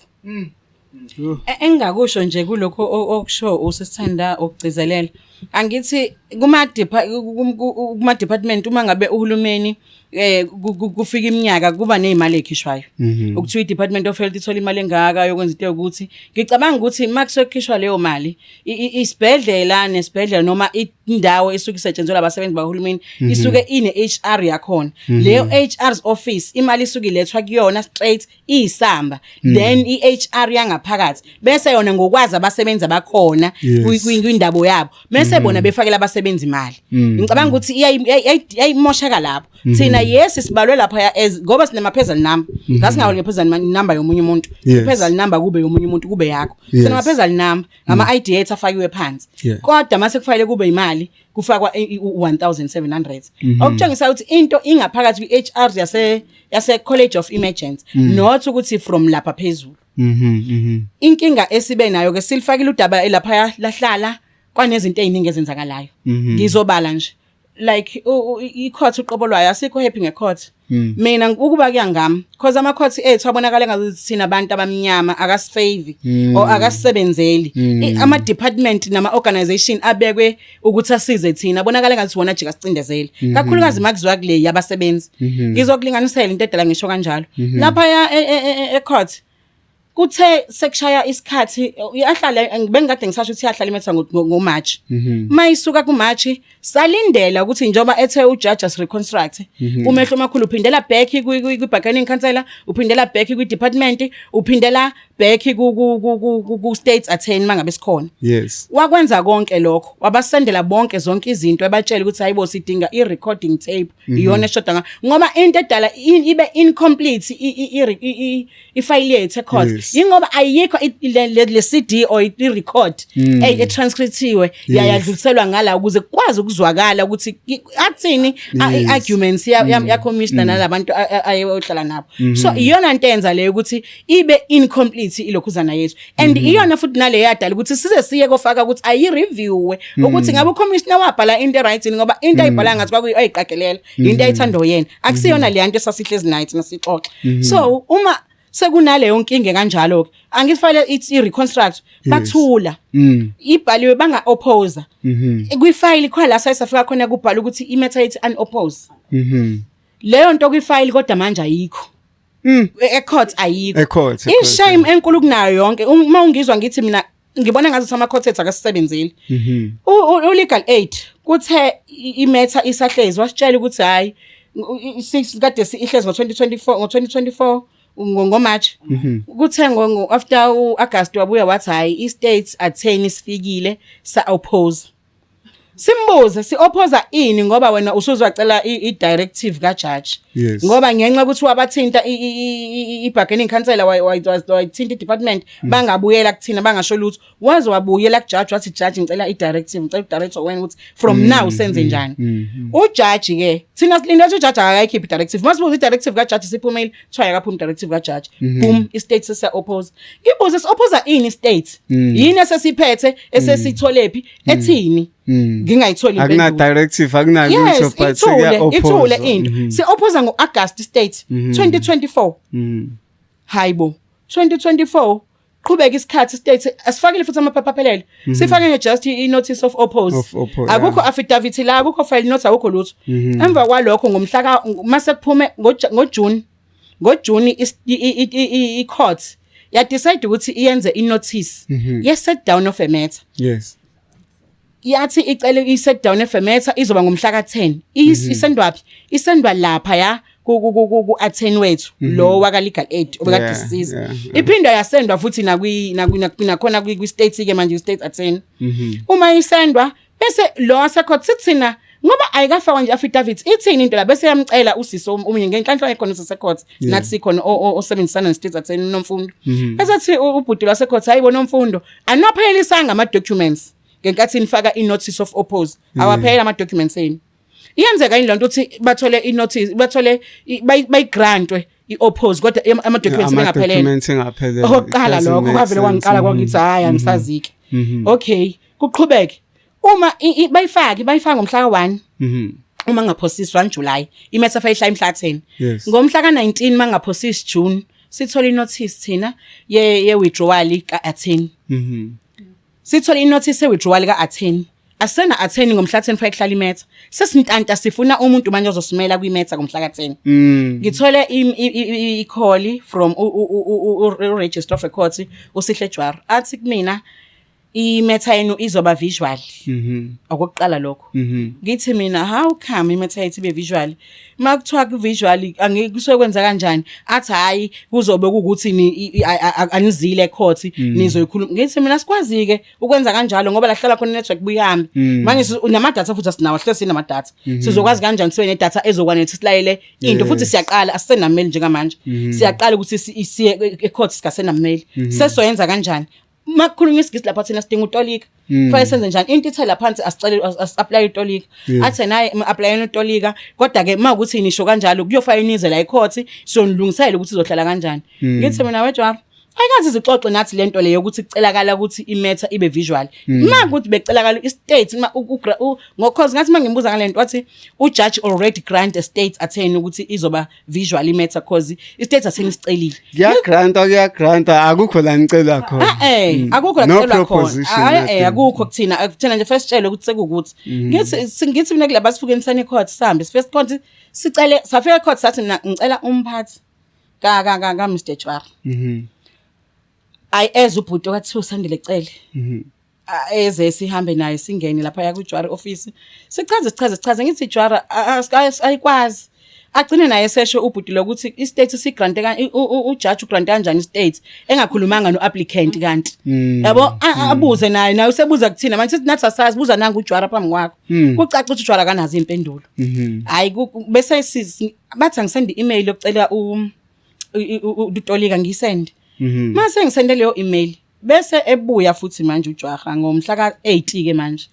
Engingakusho nje kulokho okusho usisithanda ukugcizelela. Angithi kuma department uma ngabe uhulumeni kufika iminyaka kuba nezimali ezikhishwayo. Ukuthiwa i-Department of Health ithola imali engaka yokwenza into yokuthi, ngicabanga ukuthi makusokhishwa leyo mali, isibhedlela nesibhedlela noma indawo esuke isetshenzelwa abasebenzi bakahulumeni isuke ine HR yakhona. Leyo HR's office imali isuke ilethwa kuyona straight isamba, then i-HR yangaphakathi bese yona ngokwazi abasebenzi abakhona kwindabo yabo bese bona befakela abasebenzi imali. Ngicabanga ukuthi iyayimosheka lapho. Thina yes, sibalwe lapha as ngoba sinema personal number, ngasingawoli nge-personal number yomunye umuntu. I-personal number kube yomunye umuntu, kube yakho. Sinama personal number, ama ID ethu afakiwe phansi, kodwa mase kufanele kube imali kufakwa u-1700, okutshengisa ukuthi into ingaphakathi kwi-HR yase College of Emergency, not ukuthi from lapha phezulu. Inkinga esibe nayo ke, silifakile udaba lapha, lahlala kwanezinto eziningi ezenzakalayo. Ngizobala nje like i-court uqobo lwayo, asikho happy nge-court. Mina ukuba kuya ngami, because ama court ethu abonakala ngazuthi thina abantu abamnyama akasifavor or akasebenzeli. Ama department nama organization abekwe ukuthi asize thina abonakala ngathi wona ajika sicindezele, kakhulukazi makuziwa kule yabasebenzi. Ngizokulinganisela into edala ngisho kanjalo lapha ya e court. Kuthe sekushaya isikhathi iyahlala, bengikade ngisasho ukuthi iyahlala i-matter ngoMarch. Mayisuka kuMarch salindela ukuthi njengoba ethe ujudge asi-reconstruct, umehlo amakhulu uphindela back kwi-bargaining councillor, uphindela back kwi-department, uphindela back ku-state attorney mangabe sikhona. Wakwenza konke lokho, wabasendela bonke zonke izinto, ebatshela ukuthi hayibo, sidinga i-recording tape, iyona eshoda ngoba into edala ibe incomplete ifile yethu ecourt yingoba ayikho le CD or i-record etranscriptiwe yadluliselwa ngala ukuze kukwazi ukuzwakala ukuthi athini i-arguments ya commissioner nalabantu ayohlala nabo. So iyona nto enza leyo ukuthi ibe incomplete ilokhuzana yethu, and iyona futhi nale yadala ukuthi size siye kofaka ukuthi ayi-reviewe ukuthi ngabe ucommissioner wabhala into right yini, ngoba into ayibhala ngathi kwakuyi ayiqagelela into ayithanda yena, akusiyona le nto esasihlezi nayo thina sixoxa. So uma sekunaleyo nkinga kanjalo ke, angifile i-reconstruct, bathula, ibhaliwe banga oppose. Kwifile khona la sayisafika khona kubhala ukuthi i-matter ithi unoppose. Leyo nto kwifile, kodwa manje ayikho. E-court ayikho. E-court, e-court. I-shame enkulu kunayo yonke, uma ungizwa ngithi mina ngibona ngathi ama-court ethu akasisebenzeli. U-legal aid kuthe i-matter isahlezi wasitshela ukuthi hayi, kade ihlezi ngo-2024, ngo-2024 ngoMarch. Kuthe after u-August wabuya wathi hayi, i-state attorney sifikile sa-oppose. Simbuze si-opposa ini, ngoba wena usuzwacela i-directive ka-judge? Ngoba ngenxa yokuthi wabathinta i-bargaining councillor, wayithinta i-department, bangabuyela kuthina bangasho lutho, waze wabuyela kujudge wathi, "Judge, ngicela i-directive, ngicela udirector wena ukuthi from now senze njani." Ujaji ke, thina silinde ukuthi ujaji akakayikhiphi i-directive. Masibuza i-directive kajaji siphumile, kuthiwa ayakaphumi i-directive kajaji. Boom, i-state sesiya-oppose. Ngibuze, si-opposa ini i-state? Yini esesiphethe, esesitholephi, ethini? Ngingayitholi Akuna impendulo. directive, akunalutho, but Ithule ithule sekuya-oppose. into si-opposa ngo-August state 2024. Hayibo, 2024, qhubeka isikhathi, state asifakile futhi amaphepha aphelele, sifake nje just i-notice of oppose. Of oppose. Akukho affidavit la, akukho file note, akukho lutho. Emva kwalokho ngomhla ka mase kuphume ngoJune, ngoJune i-court ya decide ukuthi iyenze i-notice ye set down of a matter. Yathi icele i-set down of a matter izoba ngomhla ka-10. Isendwa phi? Isendwa lapha ya ku attorney wethu lo waka legal aid obekade sisiza. Iphinda yasendwa futhi nakwi nakhona kwi state ke manje, state attorney. Uma isendwa bese lo wasecourt sithina ngoba ayikafakwa nje affidavit, ithini into la? Bese yamcela usisi omunye, ngenhlanhla yakhona usecourt, nathi sikhona osebenzisana ne-state attorney, Nomfundo. Bese thi ubhuti wasecourt, "Hayibo Nomfundo, anophelisanga ama documents ngenkathi nifaka i-notice of oppose, awaphela ama documents enu." Iyenzeka yini lonto ukuthi bathole i-notice, bathole bayigrantwe i-oppose, kodwa ama-documents bengaphelele? Ama-documents engaphelele. Okokuqala lokho kwavele kwangiqala kwakuthi hayi, angisazike. Okay, kuqhubeke, uma bayifake, bayifaka ngomhla ka-1, uma ngaphosisi 1 July, i-matter file ihlala imhla 10. Ngomhla ka-19, mangaphosisi June, sithola i-notice thina ye withdrawal ka-attorney. Sithola i-notice ye-withdrawal ka-attorney, asena attorney ngomhla 10 fanele kuhlala i-matter. Sesintanta sifuna umuntu manje ozosimela kwi-matter ngomhla ka-10. Ngithole i-call from u-registrar of a court, uSihle Jwara, athi kumina i-matter yenu izoba visual. Okokuqala lokho. Ngithi mina, "How come i-matter yethu ibe visual? Makuthiwa ku visual angikusuke kwenza kanjani?" Athi hayi, kuzobe kukuthi ni anizile ecourt nizoyikhuluma. Ngithi mina sikwazi ke ukwenza kanjalo ngoba la hlala khona network buyihambe manje, nama data futhi asinawo, hlezi sinama data. Sizokwazi kanjani sibe ne data ezokwanela ukuthi silayele into? Futhi siyaqala, asisenameli njengamanje, siyaqala ukuthi siye ecourt sikasenameli, sesoyenza kanjani makukhulunywa isiNgisi lapha? Thina sidinga utolika, fanele senze njani? Into ithe laphansi asicele as-apply utolika. Athe naye apply utolika, kodwa ke mawukuthi nisho kanjalo kuyofanele nize la ecourt sonilungisela ukuthi izohlala kanjani. Ngithi mina, "Wejwara, ayikazi izixoxe nathi lento leyo ukuthi kucelakala ukuthi i-matter ibe visual." Ma ukuthi becelakala i-state ma ngokhoze ngathi mangimbuza ngalento, wathi ujudge already grant a state attorney ukuthi izoba visual i-matter cause i-state attorney sicelile. Kuyagranta, kuyagranta, akukho la nicela khona. Akukho la No kucelwa khona. proposition, nothing. Akukho kuthina, kuthina nje first tshele ukuthi sekukuthi. Ngithi mina kulaba sifike sane court, sihambe sifike court sicele, safika court sathi mina ngicela umphathi ka ka ka ka Mr Jwara. Ayi eze ubhuti okathiwa uSandile Cele. Eze sihambe naye singene lapha ya kuJwara office. Sichaze sichaze sichaze ngithi Jwara ayikwazi. Agcine naye sesho ubhuti lokuthi i-state sigrante ujaji ugrante kanjani i-state engakhulumanga no-applicant kanti. Yabo abuze naye naye usebuza kuthina manje sithi nathi asazi buza nangu uJwara phambi kwakho. Kucaca ukuthi uJwara akanazo impendulo. Hayi bese bathi angisende i-email yokucela utolika ngiyisende. Mase ngisende leyo email bese ebuya futhi manje uJwaha ngomhla ka-8 ke manje.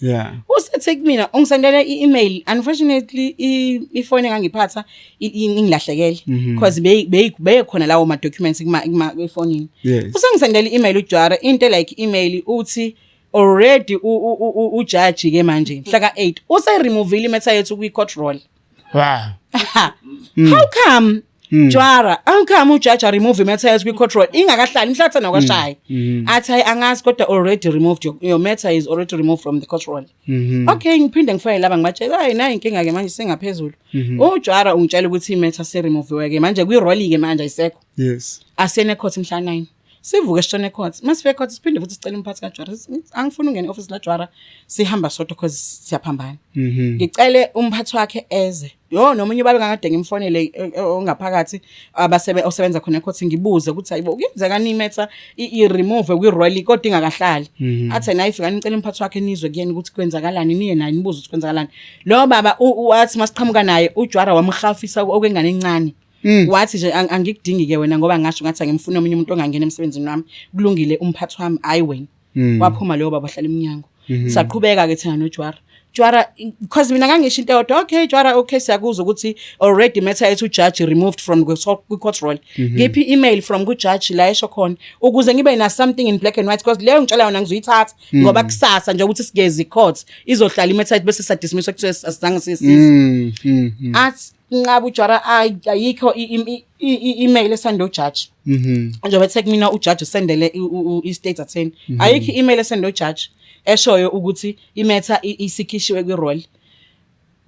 Usethe kumina ungisendele i-email, unfortunately ifone engangiphatha ingilahlekele because beyikhona lawo ma documents kuma efonini. Usengisendele i-email uJwara, into like email uthi already ujaji ke manje mhla ka-8 use-removile imatter yethu kwi-court roll. How come Jwara, how come ujaji remove imatter yethu kwi-court roll ingakahlali mhlatha nokwashaya? Athi hayi angazi kodwa already removed, your matter is already removed from the court roll. Okay, ngiphinde ngifake laba ngibatshela hayi nayi inkinga ke manje sengaphezulu. UJwara ungitshela ukuthi imatter se-removiwe ke manje kwi-roll ke manje ayisekho. Asiyene ecourt mhla 9. Sivuke sishone ecourt. Masifike ecourt siphinde futhi sicela umphathi kaJwara. Angifuni ungene office la Jwara, sihamba sodwa because siyaphambana. Ngicele umphathi wakhe eze. Yo nomunye ubaba ngakade ngimfonele ongaphakathi abasebe osebenza khona ecourt ngibuze ukuthi hayibo kuyenzekani imatter i remove kwi roll kodwa ingakahlali. Athe naye fika nicela umphathi wakhe nizwe kuyena ukuthi kwenzakalani, niye naye nibuze ukuthi kwenzakalani. Lo baba wathi masiqhamuka naye uJwara wamhafisa okwengane encane. Wathi nje angikudingi ke wena ngoba ngasho ngathi angimfuni omunye umuntu ongangena emsebenzini wami, kulungile umphathi wami hayi wena. Waphuma leyo baba wahlala eminyango. Saqhubeka ke thina noJwara. Jwara because mina ngangisho into eyodwa, okay Jwara, okay siyakuzwa ukuthi already matter yethu judge removed from the court roll. Ngiphi email from ku judge la esho khona ukuze ngibe na something in black and white because leyo ngitshela yona ngizoyithatha ngoba kusasa nje ukuthi sigezi court izohlala imatter yethu bese sadismisswa kuthiwe asizange sisize. Athi nqaba uJwara ayikho i-email esende ujaji. Njengoba ethe kumina ujaji usendele i-state attorney. Ayikho i-email esende ujaji eshoyo ukuthi imatter isikhishiwe kwi-roll.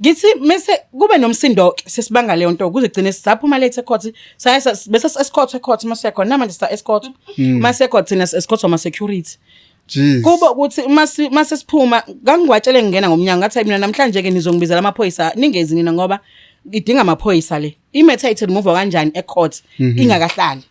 Ngithi mase kube nomsindo ke sesibanga leyo nto kuze gcine sisaphuma late ecourt, saya bese escourt ecourt mase khona namanje sa escourt mase court thina escourt ama security. Jeez. Kuba ukuthi mase siphuma ngangiwatshele ngingena ngomnyango ngathi mina namhlanje ke nizongibizela amaphoyisa ningezi nina ngoba idinga amaphoyisa le. Imatter ithi remove kanjani ecourt ingakahlali.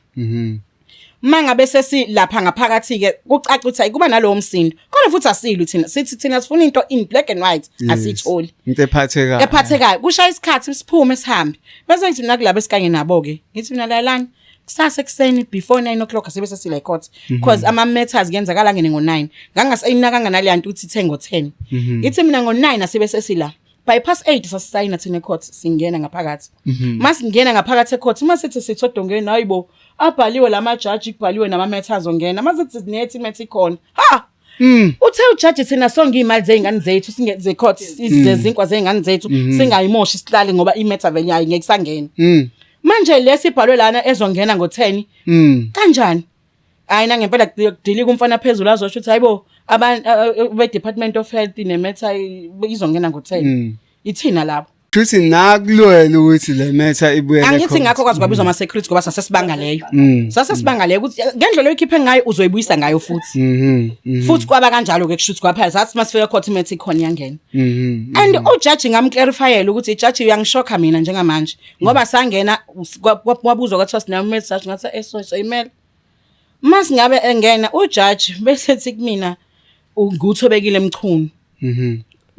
Mangabe sesilapha ngaphakathi ke kucaca ukuthi ayikuba nalowo msindo. Kodwa futhi asilwi thina, sithi thina sifuna into in black and white, asiyitholi. Into ephathekayo. Ephathekayo. Kushaya isikhathi siphume sihambe. Bese ngithi mina kulabo esikanye nabo ke, ngithi mina lalani kusasa ekuseni before 9 o'clock asibe sesila ecourt because ama matters kuyenzakala ngene ngo9. Ngangasayinakanga nale yanto ukuthi ithe ngo10. Ngithi mina ngo9 asibe sesila. By past 8 sasisayina thina ecourt singena ngaphakathi. Masingena ngaphakathi ecourt masithi sithodongeni hayibo abhaliwe lama judge kubhaliwe nama matters ongena masithi sinethi matter ikhona. Ha! Uthe ujaji thina sonke imali zezingane zethu singe court izinkwa zezingane zethu singayimoshi sihlale ngoba imatter vele ayi ngeke sangena. Manje lesibhalwe lana ezongena ngo10 kanjani? Hayi na ngempela kudilika umfana phezulu azosho ukuthi hayibo abantu be Department of Health nematter izongena ngo10. Ithina lapho. Futhi nakulwela ukuthi le matter ibuyele Angithi ngakho kwazi kwabizwa ama security ngoba sasesibanga leyo. Sasesibanga leyo ukuthi ngendlela oyikhiphe ngayo uzoyibuyisa ngayo futhi. Futhi kwaba kanjalo ke kushuthi kwaphela sathi masifika court imatter ikhona iyangena. And ujaji ngamclarifyela ukuthi ijaji uyangishocka mina njengamanje ngoba sangena kwabuzwa kwathiwa sinama message ngathi eso so email. Masingabe engena ujaji bese ethi kumina nguThobekile Mchunu.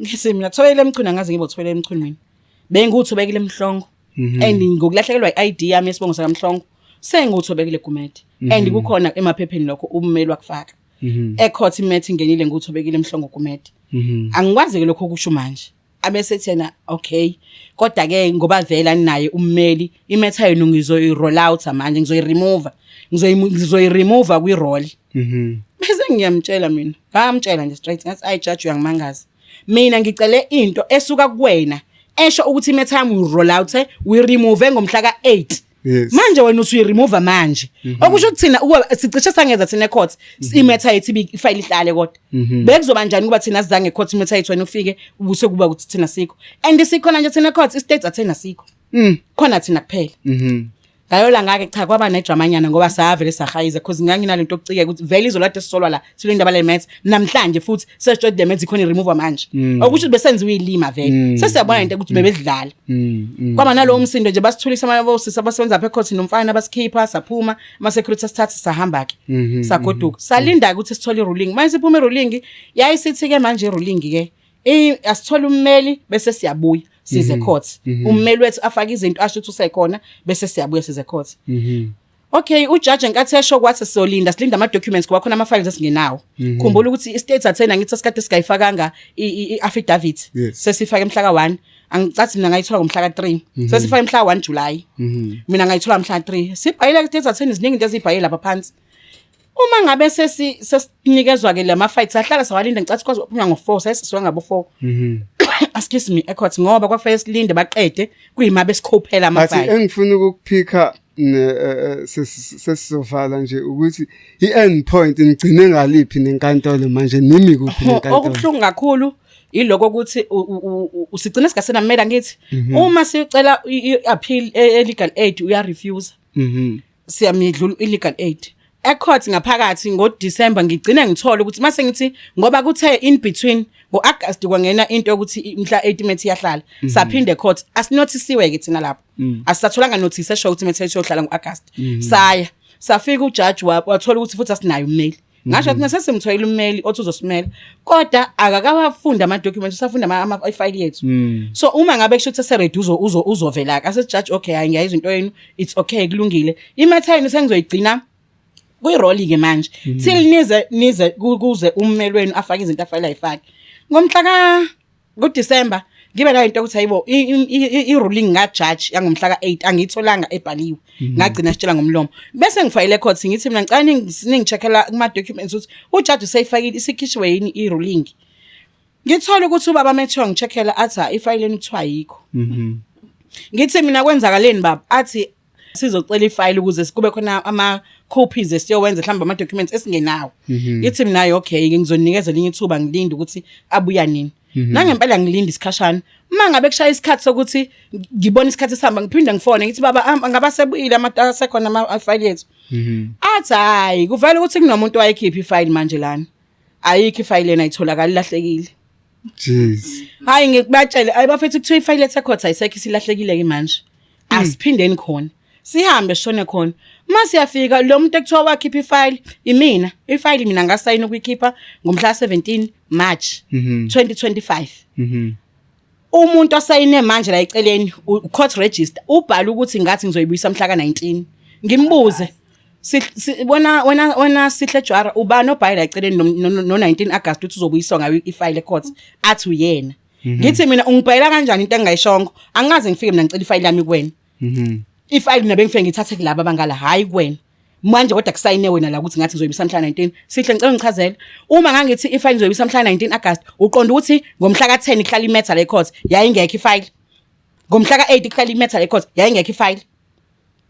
Ngithi mina Thobekile Mchunu angazi ngibo Thobekile Mchunu mina. BenguThobekile Mhlongo. And ngokulahlekelwa iID yami yesibongo sakaMhlongo senguThobekile Gumede. And kukhona emaphepheni lokho ummeli wakufaka. Ecourt imatter ingenile nguThobekile Mhlongo Gumede. Angikwazi ke lokho kusho manje. Abese thena okay kodwa ke ngoba vela naye ummeli imatter yenu ngizoyi roll out manje ngizoyi remove ngizoyi remove kwi roll. Bese ngiyamtshela mina ngamtshela nje straight ngathi ayi judge uyangimangaza mina ngicele into esuka kuwena esho ukuthi imatter yami uyi roll out we remove ngomhla ka8. Manje wena uthi uyiremove manje. Okusho ukuthi thina ukuba sicishe sangeza thina ecourt imatter yethu ifile ihlale kodwa. Bekuzoba njani kuba thina sizange ecourt imatter yethu wena ufike ubuse kuba ukuthi thina sikho. And sikhona nje thina ecourt istate athena sikho. Khona thina kuphela. Ngayola ngake cha kwaba nedramanyana ngoba savele sahayiza because nganginalento yokucikeka ukuthi vele izolade sisolwa la silo indaba le maths namhlanje futhi sesitshela le maths ikhona i-remove manje mm. okusho ukuthi besenziwe ilima vele mm. sesiyabona into ukuthi bebedlala mm. Kwaba nalowo msindo nje basithulisa amanye abosisi abasebenza apha ecourt nomfana basikhipha saphuma ama security asithatha sahamba ke mm-hmm, sagoduka mm-hmm. salinda ukuthi sithole i-ruling manje siphuma i-ruling yayisithi ke manje i-ruling ke asithole ummeli bese siyabuya size mhm. court mhm. ummeli wethu afake izinto asho ukuthi usekhona bese siyabuya size court mhm. Okay ujaji ngenkathi esho kwathi sizolinda silinda ama documents kuba khona ama files esingenawo khumbula ukuthi i state attorney angithi sikade singayifakanga i affidavit sesifake mhla ka 1 angicathi mina ngayithola ngomhla ka 3 sesifake mhla 1 July mina ngayithola mhla 3 sibhayile state attorney ziningi into ezibhayile lapha phansi Uma ngabe sesi sesinikezwa ke lama fight sahlala sawalinda ngicathi kwazi ukuphuma ngo4 sesisuka ngabo 4. Mhm. Excuse me ecourt ngoba kwafanele silinde baqede kuyima besikhophela ama fight. Athi engifuna ukukuphika eh, eh, sesizovala nje ukuthi i-end point nigcine ngaliphi nenkantolo manje nimi kuphi nenkantolo. Okubuhlungu kakhulu iloko ukuthi usigcina singasenamela ngithi mhm. uma sicela i-appeal e-legal aid uya refuse. Mhm. Siyamidlula i-legal aid ecourt ngaphakathi ngoDecember ngigcine ngithola ukuthi mase ngithi ngoba kuthe in between ngoAugust kwangena into yokuthi mhla 8 matter iyahlala mm -hmm. saphinde court asinothisiwe ke thina lapho mm. asisatholanga notice esho ukuthi matter iyohlala ngoAugust mm -hmm. saya safika ujaji wathola ukuthi futhi asinayo ummeli ngasho ukuthi sesimthoyile ummeli othi uzosimela kodwa akakawafunda ama documents usafunda ama ifile yethu mm. so uma ngabe kusho ukuthi seready uzo uzo uzovela ka judge okay hayi ngiyayizwa into yenu it's okay kulungile imatter yenu sengizoyigcina kuyirole ke manje mm. till nize nize kuze ummeli wenu afake izinto afayile ayifake ngomhla ka ngoDecember ngibe nayo into ukuthi hayibo i-ruling nga-judge yangomhla ka-8 angiyitholanga ebhaliwe mhm. ngagcina sitshela ngomlomo bese ngifayile court ngithi mina ngicela ningi-check-ela kuma-documents ukuthi ujaji useyifakile isikhishiwe yini i-ruling ngithole ukuthi ubaba methiwa ngi-check-ela athi ha ifayile yenu kuthiwa ayikho mhm. ngithi mina kwenzakaleni baba athi sizocela ifayile ukuze kube khona ama copies esiyowenza mhlawumbe ama documents esingenawo mhm. ngithi mina okay ngizonikeza elinye ithuba ngilinde ukuthi abuya nini mhm. nangempela ngilinde isikhashana uma ngabe kushaya isikhathi sokuthi ngibona isikhathi sihamba ngiphinde ngifone ngithi baba ngaba sebuyile ama asekhona ama file yethu mhm. athi hayi kuvela ukuthi kunomuntu wayekhipha ifile manje lana ayikho ifile yena ayitholakala ilahlekile Jeez. Hayi ngikubatshele ayi bafethu kuthiwa ifile ethe court ayisekho isilahlekile ke manje. Hmm. Asiphindeni khona. Sihambe sishone khona. Uma siyafika lo muntu ekuthiwa wakhipha ifile imina ifile mina ngasayina ukuyikhipha ngomhla 17 March 2025. Mhm. Umuntu osayine manje la eceleni court register ubhala ukuthi ngathi ngizoyibuyisa mhla ka-19 ngimbuze wena wena wena Sihle Jwara ubani obhaye la eceleni no 19 August uthi uzobuyiswa ngayo ifile ecourt athi uyena mhm. ngithi mina ungibhayela kanjani into engingayishongo angaze ngifike mina ngicela ifile yami kuwena mhm. Ifile mina bengifike ngithathe kulaba abangala hayi kuwena manje kodwa kusayine wena la ukuthi ngathi ngizoyibisa mhla 19 sihle ngicela ngichazele uma ngangithi ifile ngizoyibisa mhla 19 August uqonda ukuthi ngomhla ka10 kuhlala imatter le court yayingekho ifile ngomhla ka8 kuhlala imatter le court yayingekho ifile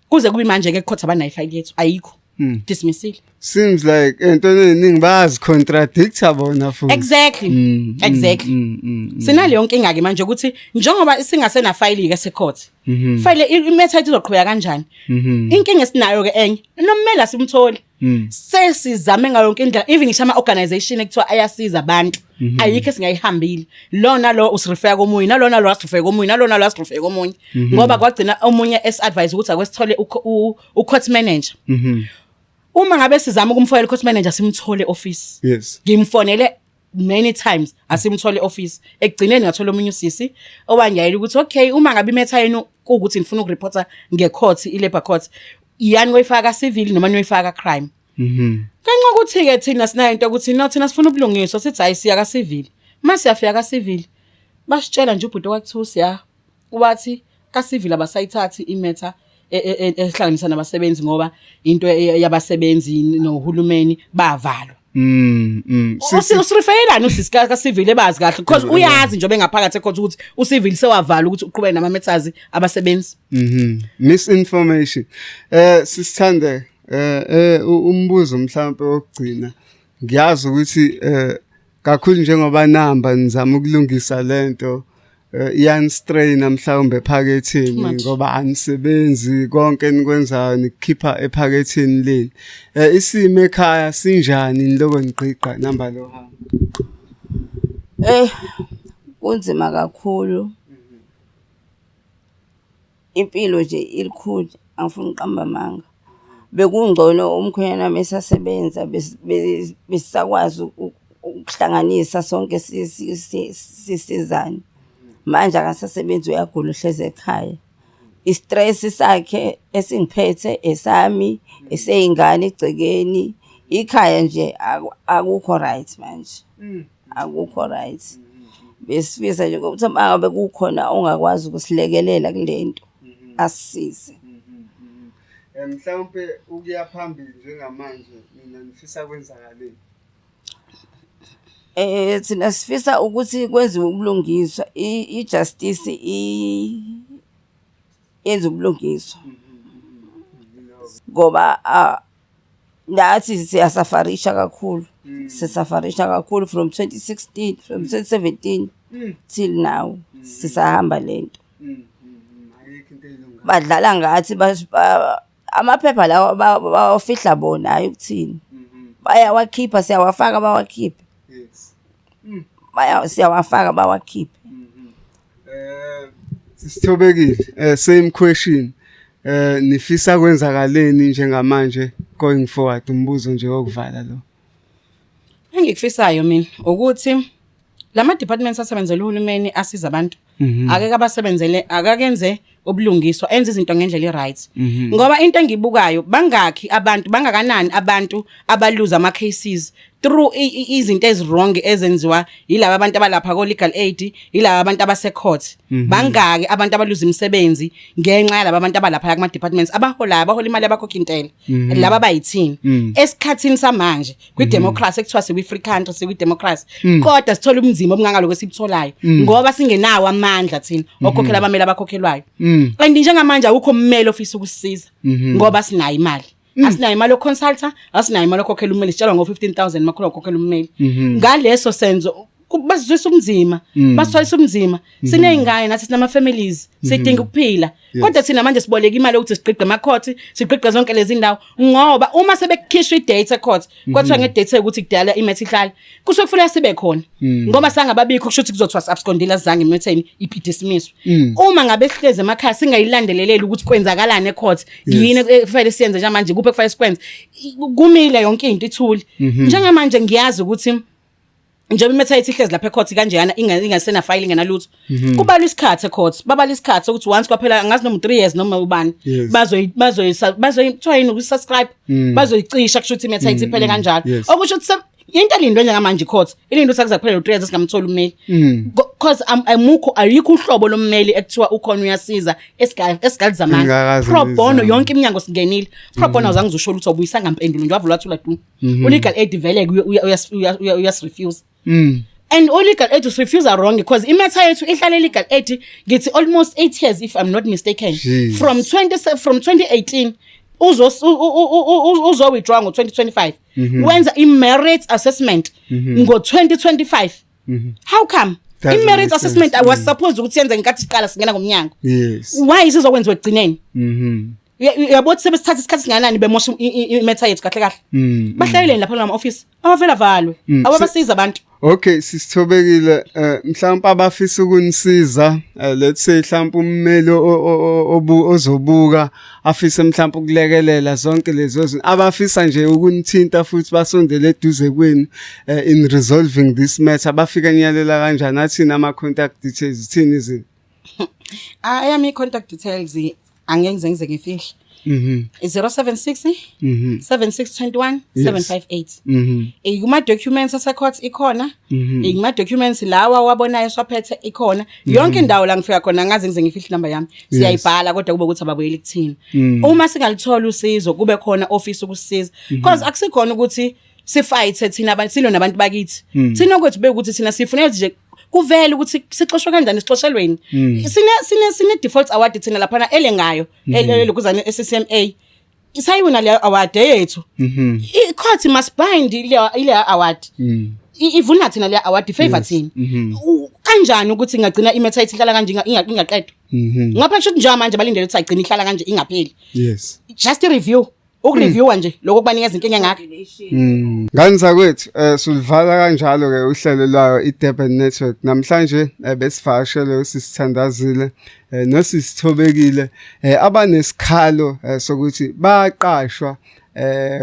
kuze kube manje ke court abanayo ifile yethu ayikho hmm. dismissile Seems like entweni eziningi bayazi contradicta bona futhi. Exactly. Mm, mm exactly. Mm, mm, mm. Sinaleyo nkinga ke manje ukuthi njengoba singasena file ke se court. Mm -hmm. File i-method izoqhubeka kanjani? Mm -hmm. Inkinga esinayo ke enye nommeli asimtholi. Mm. Sesizame ngayo yonke indlela even ngisho ama organization ekuthiwa ayasiza abantu. Mm -hmm. Ayikho esingayihambile. Lona lo usirefer komunye, nalona lo asirefer komunye, nalona lo asirefer komunye. Mm -hmm. Ngoba kwagcina omunye esi advise ukuthi akwesithole u court manager. Mhm. Mm uma ngabe sizama ukumfonela court manager simthole office yes ngimfonele many times asimthole office ekugcineni ngathola omunye usisi owangiyayela ukuthi okay uma ngabe imetha yenu kuwukuthi nifuna ukureporta ngecourt i-labor court iyani koyifaka civil noma niyoyifaka crime mhm kanxa ukuthi ke thina sinayo into ukuthi no thina sifuna ubulungiswa sithi hayi siya ka civil mase siyafika ka civil basitshela nje ubhuti kwakuthiwa siya wathi ka-civil abasayithathi imetha e, e, e, ehlanganisa nabasebenzi ngoba into yabasebenzi nohulumeni bavalwa. Mm, mm. Usirifeyelani usisi ka civil ebazi kahle because uyazi njengoba engaphakathi ecourt ukuthi ucivil sewavala ukuthi uqhubeke nama matters abasebenzi. Mhm. Misinformation. Eh sisithande eh, eh umbuzo mhlawumbe wokugcina. Ngiyazi ukuthi eh kakhulu njengoba namba nizama ukulungisa lento. Iyani-strain mhlawumbe ephaketheni Much. ngoba anisebenzi, konke enikwenzayo nikukhipha ephaketheni leni. Isimo ekhaya sinjani niloko nigqigqa namba lo hambo? Kunzima kakhulu. Impilo nje ilikhuni, angifuni ukuqamba amanga. Bekungcono umkhwenyana wami esasebenza, besisakwazi ukuhlanganisa sonke sisizane. Manje akasasebenzi, uyagula, uhlezi ekhaya. I-stress sakhe esingiphethe esami, esey'ngane egcekeni. Ikhaya nje akukho right manje, akukho right. Besifisa nje ukuthi uma ngabe kukhona ongakwazi ukusilekelela kule nto, asisize. Mhlawumpe ukuya phambili njengamanje nina nifisa kwenzakaleni? Thina sifisa ukuthi kwenziwe ubulungiswa, i-justice yenze ubulungiswa. Ngoba nathi siyasafarisha kakhulu, sisafarisha kakhulu from 2016, from 2017 till now sisahamba lento. Ayikho into elungayo. Badlala ngathi, amaphepha lawa bawafihla bona, hhayi ukuthini. Bayawakhipha, siyawafaka bawakhiphe. Baya siyawafaka bawakhiphe. Sisithobekile, same question. Nifisa kwenzakaleni njengamanje going forward? Umbuzo nje wokuvala lo. Engikufisayo mina ukuthi lama departments asebenzela uhulumeni asiza abantu, ake kabasebenzele, akakenze ubulungiswa, enze izinto ngendlela e-right, ngoba into engibukayo, bangakhi abantu, bangakanani abantu abaluza ama cases through izinto ezi-wrong ezenziwa yilaba abantu abalapha ko legal aid, yilaba abantu abase court. Bangaki abantu abaluza imisebenzi ngenxa yalaba abantu abalapha kuma departments abaholayo, abahola imali, abakhokha intela, laba bayithini esikhathini samanje kwi democracy ekuthiwa sikwi free country, sikwi democracy, kodwa sithola ubunzima obungangaloko esibutholayo ngoba singenawo amandla thina okukhokhela abameli abakhokhelwayo. And njengamanje awukho ummeli ofisa ukusisiza ngoba sinayo imali, asinayo imali yokuconsulta, asinayo imali yokukhokhela ummeli. Sitshelwa ngo-15 000 makhulu okukhokhela ummeli. Ngaleso senzo basizwisa ubunzima, basithwalisa ubunzima. Siney'ngane nathi, sinama-families, sidinga ukuphila, kodwa thina manje siboleka imali yokuthi sigqigqe emakhothi, sigqigqe zonke lezi ndawo, ngoba uma sebekukhishwa i-date ecourt, kwathiwa nge-date ukuthi kudala i-matter ihlala, kusuke kufuneka sibe khona, ngoba sangababikho kusho ukuthi kuzothiwa si-abscondile, asizange imetheni i-dismisswe. Uma ngabe sihlezi emakhaya singayilandeleleli ukuthi kwenzakalani ecourt, yini ekufanele siyenze njengamanje, kuphi ekufanele sikwenze, kumile yonke into, ithule njengamanje. Ngiyazi ukuthi njengoba i-matter yethu ihlezi lapha ecourt kanjeyana, ingasena file, ingenalutho, kubalwa isikhathi ecourt, babala isikhathi ukuthi once kwaphela, angazi noma 3 years noma ubani, bazoyi kuthiwa yini, ukusubscribe, bazoyicisha, kusho ukuthi i-matter yethu iphele kanjalo. Okusho ukuthi into elindwe njengamanje icourt ilindwe ukuthi akuze kuphele 3 years singamtholi ummeli, because amukho, ayikho uhlobo lommeli ekuthiwa ukhona uyasiza esigali zamanje. Engakaze Pro bono, ngizame. yonke iminyango singenile, pro bono awuzange uzusho lutho, ubuyisa ngampendulo nje, wavula wathula du. U-legal aid vele uyasirefuse, and o-legal aid usirefuse wrong because i-matter yethu ihlale legal aid, ngithi almost 8 years if I'm not mistaken. Jeez. From 2018 uzo uzo withdraw ngo-2025, wenza i-merit assessment ngo-2025. How come? Doesn't I-merit make assessment sense. was supposed ukuthi yenze ngenkathi siqala singena ngomnyango. Why sizokwenziwa ekugcineni? Uyabona ukuthi sebesithatha isikhathi singanani bemosha i-matter yethu kahle kahle. Bahlaleleni lapha kulama office, abavela valwe, awabasiza abantu. Okay, sisithobekile, mhlawumbe abafisa ukunisiza, let's say mhlawumbe ummeli ozobuka afise mhlawumbe ukulekelela zonke lezo zinto, abafisa nje ukunithinta futhi basondele eduze kwenu in resolving this matter, bafika nyalela kanjani, athini ama contact details, thini izinto? Ayami i-contact details angeke ngize ngifihle. 076 7621 758. Ikuma documents asecourt ikhona, ikuma documents lawa wabonayo swaphethe ikhona. Yonke indawo la ngifika khona ngaze ngize ngifihle inamba yami. Siyayibhala kodwa kube ukuthi ababuyeli kuthina. Uma singalithola usizo, kube khona office ukusisiza. Because akusikhona ukuthi sifight thina abantu, silo nabantu bakithi. Thina kwethu bekuthi thina sifuna nje kuvele ukuthi sixoshwe kanjani, sixoshelweni. Sine default award thina laphana elengayo elokuzana eCCMA. Isayiwina le award eyethu. I-court must bind ile award. Ivuna thina le award, favor thina. Kanjani ukuthi ingagcina imatter ithi ihlala kanje ingaqedwa? Ngapha kusho ukuthi njengamanje balindele ukuthi ayigcine ihlala kanje ingapheli. Just i-review, ukureviewa nje lokho kubanikeza inkinga engaka. Ngane zakwethu, sulivala kanjalo ke uhlelo lwayo iDurban Network. Namhlanje besivakashele usisithandazile nosisithobekile abanesikhalo sokuthi bayaqashwa,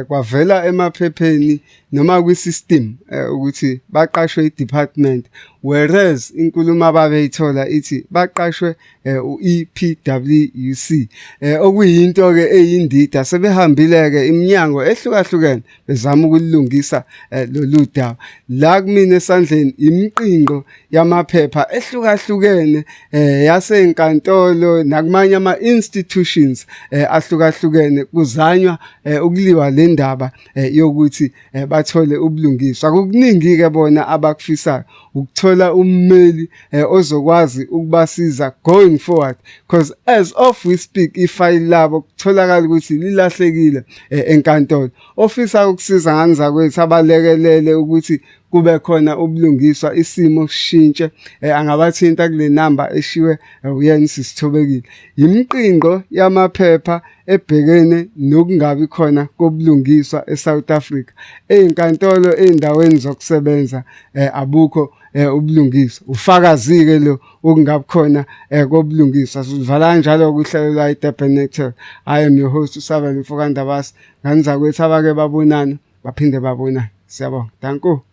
kwavela emaphepheni noma kwi-system ukuthi baqashwe i-department, whereas inkulumo ababeyithola ithi baqashwe u-EPWC, okuyinto ke eyindida. Sebehambile ke iminyango ehlukahlukene bezama ukulungisa lolu daba. La kumina esandleni imiqinqo yamaphepha ehlukahlukene yasenkantolo nakumanye ama institutions ahlukahlukene, kuzanywa ukuliwa le ndaba yokuthi bathole ubulungiswa. Kukuningi ke bona abakufisayo, ukuthola ummeli ozokwazi ukubasiza going forward, because as of we speak ifayili labo kutholakala ukuthi lilahlekile enkantolo. Ofisa ukusiza, ngane zakwethu, abalekelele ukuthi kube khona ubulungiswa, isimo sishintshe, angabathinta kule namba eshiwe uyena sisithobekile. Imiqinqo yamaphepha ebhekene nokungabi khona kobulungiswa eSouth Africa ezinkantolo, ezindaweni zokusebenza, abukho ubulungiswa. Ufakazi-ke lo ukungabi khona kobulungiswa. Sivala kanjalo kuhlelo lwa iDurban Network. I am your host, uSabelo Mfokandabasi. Ngane zakwethu, abake babonana baphinde babonana. Siyabonga, danko.